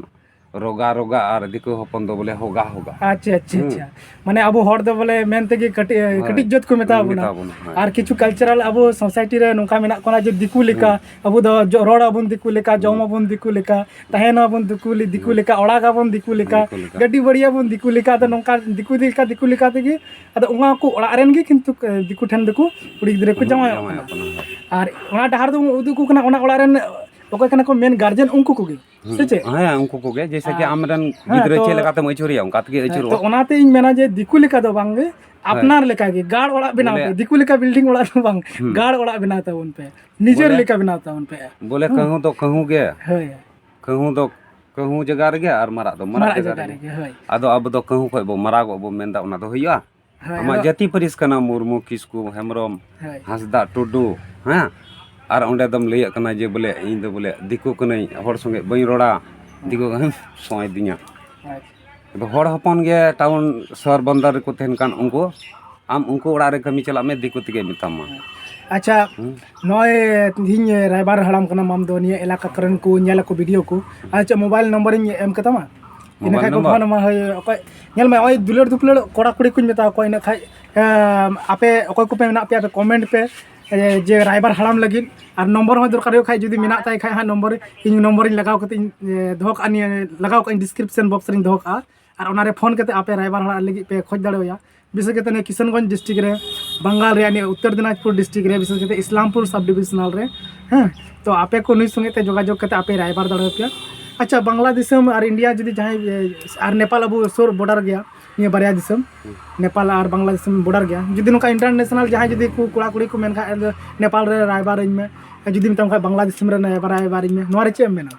ᱨᱚᱜᱟ ᱨᱚᱜᱟ ᱟᱨ ᱫᱤᱠᱩ ᱦᱚᱯᱚᱱ ᱫᱚ ᱵᱚᱞᱮ ᱦᱚᱜᱟ ᱦᱚᱜᱟ᱾ ᱟᱪᱪᱷᱟ, ᱟᱪᱪᱷᱟ, ᱦᱩᱸ᱾ ᱟᱪᱪᱷᱟ᱾ ᱢᱟᱱᱮ ᱟᱵᱚ ᱦᱚᱲ ᱫᱚ ᱵᱚᱞᱮ ᱢᱮᱱ ᱛᱮᱜᱮ ᱠᱟᱹᱴᱤᱡ, ᱦᱳᱭ᱾ ᱠᱟᱹᱴᱤᱡ ᱡᱟᱹᱛ ᱠᱚ ᱢᱮᱛᱟ ᱵᱚᱱᱟ᱾ ᱢᱮᱛᱟ ᱵᱚᱱᱟ, ᱦᱳᱭ᱾ ᱟᱨ ᱠᱤᱪᱷᱩ cultural ᱟᱵᱚ society ᱨᱮ ᱱᱚᱝᱠᱟ ᱢᱮᱱᱟᱜ ᱠᱚᱣᱟ ᱡᱮ ᱫᱤᱠᱩ ᱞᱮᱠᱟ, ᱦᱩᱸ᱾ ᱟᱵᱚ ᱫᱚ ᱡᱚ-, ᱨᱚᱲ ᱟᱵᱚᱱ ᱫᱤᱠᱩ ᱞᱮᱠᱟ, ᱡᱚᱢ ᱦᱩᱸ᱾ ᱟᱵᱚᱱ ᱫᱤᱠᱩ ᱞᱮᱠᱟ, ᱛᱟᱦᱮᱱ ᱟᱵᱚᱱ ᱫᱤᱠᱩ ᱞᱮ-, ᱫᱤᱠᱩ ᱦᱩᱸ᱾ ᱞᱮᱠᱟ, ᱚᱲᱟᱜ ᱟᱵᱚᱱ ᱫᱤᱠᱩ ᱞᱮᱠᱟ, ᱫᱤᱠᱩ ᱞᱮᱠᱟ᱾ ᱜᱟᱹᱰᱤ ᱵᱟᱹᱲᱤ ᱟᱵᱚᱱ ᱫᱤᱠᱩ ᱞᱮᱠᱟ᱾ ᱟᱫᱚ ᱦᱩᱸ᱾ ᱱᱚᱝᱠᱟ ᱫᱤᱠᱩ ᱞᱮᱠᱟ, ᱫᱤᱠᱩ ᱞᱮᱠᱟ ᱛᱮᱜᱮ ᱟᱫᱚ ᱚᱱᱟ ᱠᱚ ᱚᱲᱟᱜ ᱨᱮᱱ ᱜᱮ ᱠᱤᱱᱛᱩ, ᱮ, ᱫᱤᱠᱩ ᱴᱷᱮᱱ ᱫᱚᱠᱚ ᱦᱩᱸ, ᱡᱟᱶᱟᱭᱚᱜ ᱡᱟᱶᱟᱭᱚᱜ ᱠᱟᱱᱟ᱾ ᱠᱟᱱᱟ, ᱦᱳᱭ᱾ ᱟᱨ ᱚᱱᱟ ᱰᱟᱦᱟᱨ ᱫᱚ ᱩᱫᱩᱜ ᱟᱠᱚ ᱠᱟᱱᱟ, ᱚᱱᱟ ᱚᱲᱟᱜ ᱨᱮᱱ ᱚᱠᱚᱭ ᱠᱟᱱᱟ ᱠᱚ main guardian, ᱩᱱᱠᱩ ᱠᱚᱜᱮ᱾ ᱦᱩᱸ᱾ ᱥᱮ ᱪᱮᱫ? ᱦᱮᱸ, ᱩᱱᱠᱩ ᱠᱚᱜᱮ, ᱡᱮᱭᱥᱮ ᱠᱤ ᱟᱨ ᱟᱢ ᱨᱮᱱ ᱦᱮᱸ, ᱜᱤᱫᱽᱨᱟᱹ ᱛᱚ, ᱪᱮᱫ ᱞᱮᱠᱟᱛᱮᱢ ᱟᱹᱪᱩᱨᱮᱭᱟ, ᱚᱱᱠᱟ ᱛᱮᱜᱮ ᱦᱮᱸ, ᱟᱹᱪᱩᱨᱚᱜᱼᱟ᱾ ᱛᱚ ᱚᱱᱟᱛᱮ ᱤᱧ ᱢᱮᱱᱟ ᱡᱮ ᱫᱤᱠᱩ ᱞᱮᱠᱟ ᱫᱚ ᱵᱟᱝ ᱜᱮ, ᱦᱳᱭ᱾ ᱟᱯᱱᱟᱨ ᱞᱮᱠᱟ ᱜᱮ, ᱜᱟᱲ ᱚᱲᱟᱜ ᱵᱮᱱᱟᱣ ᱵᱚᱞᱮ ᱯᱮ, ᱫᱤᱠᱩ ᱞᱮᱠᱟ building ᱚᱲᱟᱜ ᱫᱚ ᱵᱟᱝ, ᱦᱩᱸ᱾ ᱜᱟᱲ ᱚᱲᱟᱜ ᱵᱮᱱᱟᱣ ᱛᱟᱵᱚᱱ ᱯᱮ, ᱱᱤᱡᱮᱨ ᱵᱚᱞᱮ, ᱞᱮᱠᱟ ᱵᱮᱱᱟᱣ ᱛᱟᱵᱚᱱ ᱯᱮ᱾ ᱵᱚᱞᱮ ᱦᱩᱸ᱾ ᱠᱟᱹᱦᱩ ᱫᱚ ᱠᱟᱹᱦᱩ ᱜᱮ, ᱦᱳᱭ᱾ ᱠᱟᱹᱦᱩ ᱫᱚ ᱠᱟᱹᱦᱩ ᱡᱟᱭᱜᱟ ᱨᱮᱜᱮ ᱟᱨ ᱢᱟᱨᱟᱜ ᱫᱚ ᱢᱟᱨᱟᱜ ᱢᱟᱨᱟᱜ ᱡᱟᱭᱜᱟ ᱡᱟᱭᱜᱟ ᱨᱮᱜᱮ᱾ ᱨᱮᱜᱮ, ᱦᱳᱭ᱾ ᱟᱫᱚ ᱟᱵᱚ ᱫᱚ ᱠᱟᱹᱦᱩ ᱠᱷᱚᱡ ᱵᱚ ᱢᱟᱨᱟᱜᱚᱜ ᱵᱚ ᱢᱮᱱᱫᱟ, ᱚᱱᱟ ᱫᱚ ᱦᱩᱭᱩᱜᱼᱟ? ᱦᱳᱭ, ᱟᱢᱟᱜ ᱟᱫᱚ ᱡᱟᱹᱛᱤ ᱯᱟᱹᱨᱤᱥ ᱠᱟᱱᱟ ᱢᱩᱨᱢᱩ, ᱠᱤᱥᱠᱩ, ᱦᱮᱢᱵᱨᱚᱢ, ᱦᱳᱭ᱾ ᱦᱟᱸᱥᱫᱟ, ᱴᱩᱰᱩ, ᱦᱮᱸ? ᱟᱨ ᱚᱸᱰᱮ ᱫᱚᱢ ᱞᱟᱹᱭᱟᱜ ᱠᱟᱱᱟ ᱡᱮ ᱵᱚᱞᱮ ᱤᱧ ᱫᱚ ᱵᱚᱞᱮ ᱫᱤᱠᱩ ᱠᱟᱹᱱᱟᱹᱧ, ᱦᱚᱲ ᱥᱚᱸᱜᱮ ᱵᱟᱹᱧ ᱨᱚᱲᱟ, ᱦᱳᱭ᱾ ᱫᱤᱠᱩ ᱠᱟᱹᱱᱟᱹᱧ, ᱥᱚᱸᱭ ᱫᱤᱧᱟ᱾ ᱦᱳᱭ᱾ ᱟᱫᱚ ᱦᱚᱲ ᱦᱚᱯᱚᱱ ᱜᱮ town ᱥᱚᱦᱚᱨ ᱵᱚᱱᱫᱚᱨ ᱨᱮᱠᱚ ᱛᱟᱦᱮᱱ ᱠᱟᱱ ᱩᱱᱠᱩ, ᱟᱢ ᱩᱱᱠᱩ ᱚᱲᱟᱜ ᱨᱮ ᱠᱟᱹᱢᱤ ᱪᱟᱞᱟᱜ ᱢᱮ, ᱫᱤᱠᱩ ᱛᱮᱜᱮ ᱢᱮᱛᱟᱢᱟ᱾ ᱟᱪᱪᱷᱟ, ᱦᱩᱸ? ᱱᱚᱜᱼᱚᱭ ᱛᱤᱦᱤᱧ ᱨᱟᱭᱵᱟᱨ ᱦᱟᱲᱟᱢ ᱠᱟᱱᱟᱢ ᱟᱢ ᱫᱚ, ᱱᱤᱭᱟᱹ ᱮᱞᱟᱠᱟ ᱠᱚᱨᱮᱱ ᱠᱚ ᱧᱮᱞ ᱟᱠᱚ video ᱠᱚ᱾ ᱟᱪᱪᱷᱟ, mobile number ᱤᱧ ᱮᱢ ᱠᱟᱛᱟᱢᱟ? ᱤᱱᱟᱹ mobile ᱠᱷᱟᱡ ᱠᱚ number? Phone ᱟᱢᱟ, ᱦᱳᱭ, ᱚᱠᱚᱭ ᱧᱮᱞ ᱢᱮ, ᱱᱚᱜᱼᱚᱭ ᱫᱩᱞᱟᱹᱲ ᱫᱩᱯᱞᱟᱹᱲ ᱠᱚᱲᱟ ᱠᱩᱲᱤ ᱠᱚᱧ ᱢᱮᱛᱟ ᱠᱚᱣᱟ, ᱤᱱᱟᱹ ᱠᱷᱟᱡ, ᱮᱸ, ᱟᱯᱮ ᱚᱠᱚᱭ ᱠᱚᱯᱮ ᱢᱮᱱᱟᱜ ᱯᱮᱭᱟ, ᱟᱯᱮ comment ᱯᱮ᱾ ᱮ, ᱡᱮ ᱨᱟᱭᱵᱟᱨ ᱦᱟᱲᱟᱢ ᱞᱟᱹᱜᱤᱫ᱾ ᱟᱨ ᱱᱚᱢᱵᱚᱨ ᱦᱚᱸ ᱫᱚᱨᱠᱟᱨ ᱦᱩᱭᱩᱜ ᱠᱷᱟᱡ, ᱡᱩᱫᱤ ᱢᱮᱱᱟᱜ ᱛᱟᱭ ᱠᱷᱟᱡ ᱦᱟᱸᱜ, ᱱᱚᱢᱵᱚᱨ ᱤᱧ ᱱᱚᱢᱵᱚᱨᱤᱧ ᱞᱟᱜᱟᱣ ᱠᱟᱛᱮ ᱤᱧ, ᱮ, ᱫᱚᱦᱚ ᱠᱟᱜᱼᱟ, ᱱᱤᱭᱟᱹ ᱞᱟᱜᱟᱣ ᱠᱟᱜᱼᱟᱹᱧ, ᱰᱤᱥᱠᱨᱤᱯᱥᱚᱱ ᱵᱚᱠᱥ ᱨᱤᱧ ᱫᱚᱦᱚ ᱠᱟᱜᱼᱟ᱾ ᱟᱨ ᱚᱱᱟᱨᱮ ᱯᱷᱳᱱ ᱠᱟᱛᱮ ᱟᱯᱮ ᱨᱟᱭᱵᱟᱨ ᱦᱟᱲᱟᱢ ᱞᱟᱹᱜᱤᱫ ᱯᱮ ᱠᱷᱚᱡᱽ ᱫᱟᱲᱮᱣᱟᱭᱟ᱾ ᱵᱤᱥᱮᱥ ᱠᱟᱛᱮ ᱱᱤᱭᱟᱹ ᱠᱤᱥᱟᱱᱜᱚᱸᱡᱽ ᱰᱤᱥᱴᱨᱤᱠᱴ ᱨᱮ, ᱵᱟᱝᱜᱟᱞ ᱨᱮᱭᱟᱜ ᱱᱤᱭᱟᱹ ᱩᱛᱛᱚᱨ ᱫᱤᱱᱟᱡᱽᱯᱩᱨ ᱰᱤᱥᱴᱨᱤᱠᱴ ᱨᱮ, ᱵᱤᱥᱮᱥ ᱠᱟᱛᱮ ᱤᱥᱞᱟᱢᱯᱩᱨ ᱥᱟᱵ ᱰᱤᱵᱤᱥᱚᱱᱟᱞ ᱨᱮ, ᱦᱮᱸ᱾ ᱛᱚ ᱟᱯᱮ ᱠᱚ ᱱᱩᱭ ᱥᱚᱸᱜᱮ ᱛᱮ ᱡᱳᱜᱟᱡᱳᱜᱽ ᱠᱟᱛᱮ ᱟᱯᱮ ᱨᱟᱭᱵᱟᱨ ᱫᱟᱲᱮᱭᱟᱯᱮᱭᱟ᱾ ᱟᱪᱪᱷᱟ, ᱵᱟᱝᱞᱟ ᱫᱤᱥᱚᱢ ᱟᱨ ᱤᱱᱰᱤᱭᱟ ᱡᱩᱫᱤ ᱡᱟᱦᱟᱸᱭ, ᱮ, ᱟᱨ ᱱᱮᱯᱟᱞ ᱟᱵᱚ ᱥᱩᱨ ᱵᱚᱰᱟᱨ ᱜᱮᱭᱟ, ᱱᱤᱭᱟᱹ ᱵᱟᱨᱭᱟ ᱫᱤᱥᱚᱢ, ᱦᱩᱸ᱾ ᱱᱮᱯᱟᱞ ᱟᱨ ᱵᱟᱝᱞᱟ ᱫᱤᱥᱚᱢ ᱵᱚᱰᱟᱨ ᱜᱮᱭᱟ᱾ ᱡᱩᱫᱤ ᱱᱚᱝᱠᱟ ᱤᱱᱴᱟᱨᱱᱮᱥᱚᱱᱟᱞ ᱡᱟᱦᱟᱸᱭ ᱡᱩᱫᱤ ᱠᱚ ᱠᱚᱲᱟ ᱠᱩᱲᱤ ᱠᱚ ᱢᱮᱱ ᱠᱷᱟᱡ, ᱱᱮᱯᱟᱞ ᱨᱮ ᱨᱟᱭᱵᱟᱨ ᱟᱹᱧ ᱢᱮ, ᱡᱩᱫᱤ ᱢᱮᱛᱟᱢ ᱠᱷᱟᱡ ᱵᱟᱝᱞᱟ ᱫᱤᱥᱚᱢ ᱨᱮ ᱨᱟᱭᱵᱟᱨ ᱟᱹᱧ ᱢᱮ, ᱱᱚᱣᱟ ᱨᱮ ᱪᱮᱫ ᱮᱢ ᱢᱮᱱᱟ?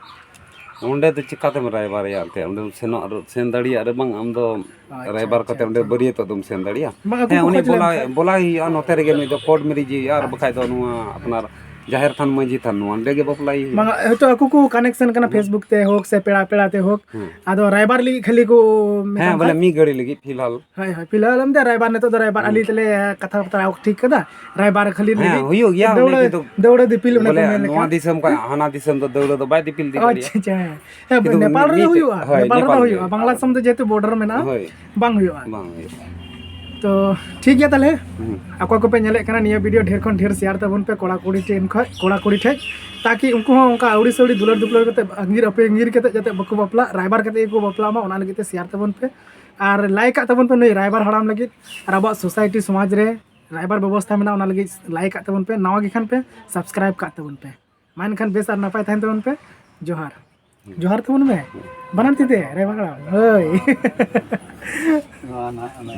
ᱚᱸᱰᱮ ᱫᱚ ᱪᱤᱠᱟᱛᱮᱢ ᱨᱟᱭᱵᱟᱨᱮᱭᱟ? ᱮᱱᱛᱮ ᱚᱸᱰᱮ ᱥᱮᱱᱚᱜ ᱟᱨ ᱥᱮᱱ ᱫᱟᱲᱮᱭᱟᱜ ᱨᱮ ᱵᱟᱝ, ᱟᱢ ᱫᱚ ᱟᱪᱪᱷᱟ, ᱨᱟᱭᱵᱟᱨ ᱟᱪᱪᱷᱟ, ᱠᱟᱛᱮ ᱚᱸᱰᱮ ᱟᱪᱪᱷᱟ᱾ ᱵᱟᱹᱨᱭᱟᱹᱛᱚᱜ ᱫᱚᱢ ᱥᱮᱱ ᱫᱟᱲᱮᱭᱟᱜᱼᱟ᱾ ᱵᱟᱝ, ᱟᱹᱠᱩ ᱦᱮᱸ, ᱠᱚ ᱩᱱᱤ ᱠᱷᱚᱡᱽ ᱵᱚᱞᱟᱭ, ᱞᱮᱱᱠᱷᱟᱡ᱾ ᱵᱚᱞᱟᱭ ᱦᱩᱭᱩᱜᱼᱟ ᱱᱚᱛᱮ ᱨᱮᱜᱮ, ᱱᱩᱭ ᱫᱚ ᱠᱳᱨᱴ ᱢᱮᱨᱮᱡᱽ ᱦᱩᱭᱩᱜᱼᱟ, ᱟᱨ ᱵᱟᱠᱷᱟᱡ ᱫᱚ ᱱᱚᱣᱟ ᱟᱯᱱᱟᱨ ᱡᱟᱦᱮᱨ ᱛᱷᱟᱱ ᱢᱟᱹᱡᱷᱤ ᱛᱷᱟᱱ, ᱱᱚᱣᱟ ᱚᱸᱰᱮ ᱜᱮ ᱵᱟᱯᱞᱟᱭ ᱦᱩᱭᱩᱜᱼᱟ᱾ ᱵᱟᱝ, ᱦᱚᱭᱛᱳ ᱟᱠᱚ ᱠᱚ ᱠᱟᱱᱮᱠᱥᱚᱱ ᱠᱟᱱᱟ, ᱦᱩᱸ᱾ ᱯᱷᱮᱥᱵᱩᱠ ᱛᱮ ᱦᱳᱠ ᱥᱮ ᱯᱮᱲᱟ ᱯᱮᱲᱟ ᱛᱮ ᱦᱳᱠ, ᱦᱩᱸ᱾ ᱟᱫᱚ ᱨᱟᱭᱵᱟᱨ ᱞᱟᱹᱜᱤᱫ ᱠᱷᱟᱹᱞᱤ ᱠᱚ ᱢᱮᱛᱟᱢ ᱦᱮᱸ, ᱵᱚᱞᱮ ᱠᱷᱟᱡ᱾ ᱢᱤᱫ ᱜᱷᱟᱹᱲᱤ ᱞᱟᱹᱜᱤᱫ ᱯᱷᱤᱞᱦᱟᱞ᱾ ᱦᱳᱭ, ᱦᱳᱭ, ᱯᱷᱤᱞᱦᱟᱞ ᱟᱢ ᱫᱚ ᱨᱟᱭᱵᱟᱨ ᱱᱤᱛᱚᱜ ᱫᱚ ᱨᱟᱭᱵᱟᱨ ᱦᱩᱸ᱾ ᱟᱹᱞᱤᱧ ᱛᱮᱞᱮ ᱠᱟᱛᱷᱟ ᱵᱟᱛᱨᱟ ᱴᱷᱤᱠ ᱠᱟᱫᱟ, ᱨᱟᱭᱵᱟᱨ ᱠᱷᱟᱹᱞᱤ ᱦᱮᱸ, ᱞᱟᱹᱜᱤᱫ ᱦᱩᱭᱩᱜ ᱜᱮᱭᱟ, ᱫᱟᱹᱣᱲᱟᱹ, ᱩᱱᱤ ᱠᱤᱱᱛᱩ ᱫᱟᱹᱣᱲᱟᱹ ᱫᱤᱯᱤᱞ, ᱚᱱᱮ ᱠᱚ ᱵᱚᱞᱮ ᱢᱮᱱ ᱱᱚᱣᱟ ᱞᱮᱠᱟ᱾ ᱫᱤᱥᱚᱢ ᱠᱷᱚᱱ ᱦᱟᱱᱟ ᱫᱤᱥᱚᱢ ᱫᱚ ᱫᱟᱹᱣᱲᱟᱹ ᱫᱚ ᱵᱟᱭ ᱫᱤᱯᱤᱞ ᱤᱫᱤ ᱟᱪᱪᱷᱟ, ᱫᱟᱲᱮᱭᱟᱜᱼᱟ᱾ ᱟᱪᱪᱷᱟ, ᱦᱮᱸ᱾ ᱦᱮᱸ, ᱠᱤᱱᱛᱩ ᱱᱮᱯᱟᱞ ᱨᱮᱫᱚ ᱢᱤᱫ ᱦᱩᱭᱩᱜᱼᱟ, ᱦᱳᱭ, ᱱᱮᱯᱟᱞ ᱱᱮᱯᱟᱞ ᱨᱮᱫᱚ ᱨᱮ ᱦᱩᱭᱩᱜᱼᱟ, ᱦᱩᱭᱩᱜᱼᱟ᱾ ᱵᱟᱝᱞᱟ ᱫᱤᱥᱚᱢ ᱫᱚ ᱡᱮᱦᱮᱛᱩ ᱵᱚᱰᱟᱨ ᱢᱮᱱᱟᱜᱼᱟ, ᱦᱳᱭ᱾ ᱵᱟᱝ ᱦᱩᱭᱩᱜᱼᱟ᱾ ᱵᱟᱝ ᱦᱩᱭᱩᱜᱼᱟ᱾ ᱛᱚ, ᱴᱷᱤᱠ ᱜᱮᱭᱟ ᱛᱟᱦᱞᱮ᱾ ᱦᱩᱸ᱾ ᱚᱠᱚᱭ ᱠᱚᱯᱮ ᱧᱮᱞᱮᱫ ᱠᱟᱱᱟ ᱱᱤᱭᱟᱹ ᱵᱷᱤᱰᱤᱭᱳ, ᱰᱷᱮᱨ ᱠᱷᱚᱱ ᱰᱷᱮᱨ ᱥᱮᱭᱟᱨ ᱛᱟᱵᱚᱱ ᱯᱮ ᱠᱚᱲᱟ ᱠᱩᱲᱤ ᱴᱷᱮᱱ ᱠᱷᱚᱡ, ᱠᱚᱲᱟ ᱠᱩᱲᱤ ᱴᱷᱮᱡ, ᱛᱟᱠᱤ ᱩᱱᱠᱩ ᱦᱚᱸ ᱚᱱᱠᱟ ᱟᱹᱣᱲᱤ ᱥᱟᱹᱣᱲᱤ ᱫᱩᱞᱟᱹᱲ ᱫᱩᱯᱞᱟᱹᱲ ᱠᱟᱛᱮ ᱟᱸᱜᱤᱨ ᱟᱹᱯᱤᱨ ᱟᱸᱜᱤᱨ ᱠᱟᱛᱮ ᱡᱟᱛᱮ ᱵᱟᱠᱚ ᱵᱟᱯᱞᱟᱜ, ᱨᱟᱭᱵᱟᱨ ᱠᱟᱛᱮ ᱜᱮᱠᱚ ᱵᱟᱯᱞᱟᱜ ᱢᱟ, ᱚᱱᱟ ᱞᱟᱹᱜᱤᱫ ᱛᱮ ᱥᱮᱭᱟᱨ ᱛᱟᱵᱚᱱ ᱯᱮ᱾ ᱟᱨ ᱞᱟᱭᱤᱠ ᱠᱟᱜ ᱛᱟᱵᱚᱱ ᱯᱮ ᱱᱩᱭ ᱨᱟᱭᱵᱟᱨ ᱦᱟᱲᱟᱢ ᱞᱟᱹᱜᱤᱫ, ᱟᱨ ᱟᱵᱚᱣᱟᱜ ᱥᱳᱥᱟᱭᱴᱤ ᱥᱚᱢᱟᱡᱽ ᱨᱮ ᱨᱟᱭᱵᱟᱨ ᱵᱮᱵᱚᱥᱛᱷᱟ ᱢᱮᱱᱟᱜᱼᱟ, ᱚᱱᱟ ᱞᱟᱹᱜᱤᱫ ᱞᱟᱭᱤᱠ ᱠᱟᱜ ᱛᱟᱵᱚᱱ ᱯᱮ, ᱱᱟᱣᱟ ᱜᱮ ᱠᱷᱟᱱ ᱯᱮ ᱥᱟᱵᱥᱠᱨᱟᱭᱤᱵ ᱠᱟᱜ ᱛᱟᱵᱚᱱ ᱯᱮ᱾ ᱢᱟ ᱮᱱᱠᱷᱟᱱ ᱵᱮᱥ ᱟᱨ ᱱᱟᱯᱟᱭ ᱛᱟᱦᱮᱱ ᱛᱟᱵᱚᱱ ᱯᱮ᱾ ᱡᱚᱦᱟᱨ᱾ ᱡᱚᱦᱟᱨ ᱛᱟᱵᱚᱱ ᱢᱮ᱾ ᱵᱟᱱᱟᱨ ᱛᱤ ᱛᱮ, ᱨᱟᱭᱵᱟᱨ ᱦᱟᱲᱟᱢ᱾ ᱦᱳᱭ᱾ ᱱᱚᱣᱟ ᱱᱟᱦᱟᱜ ᱚᱱᱮ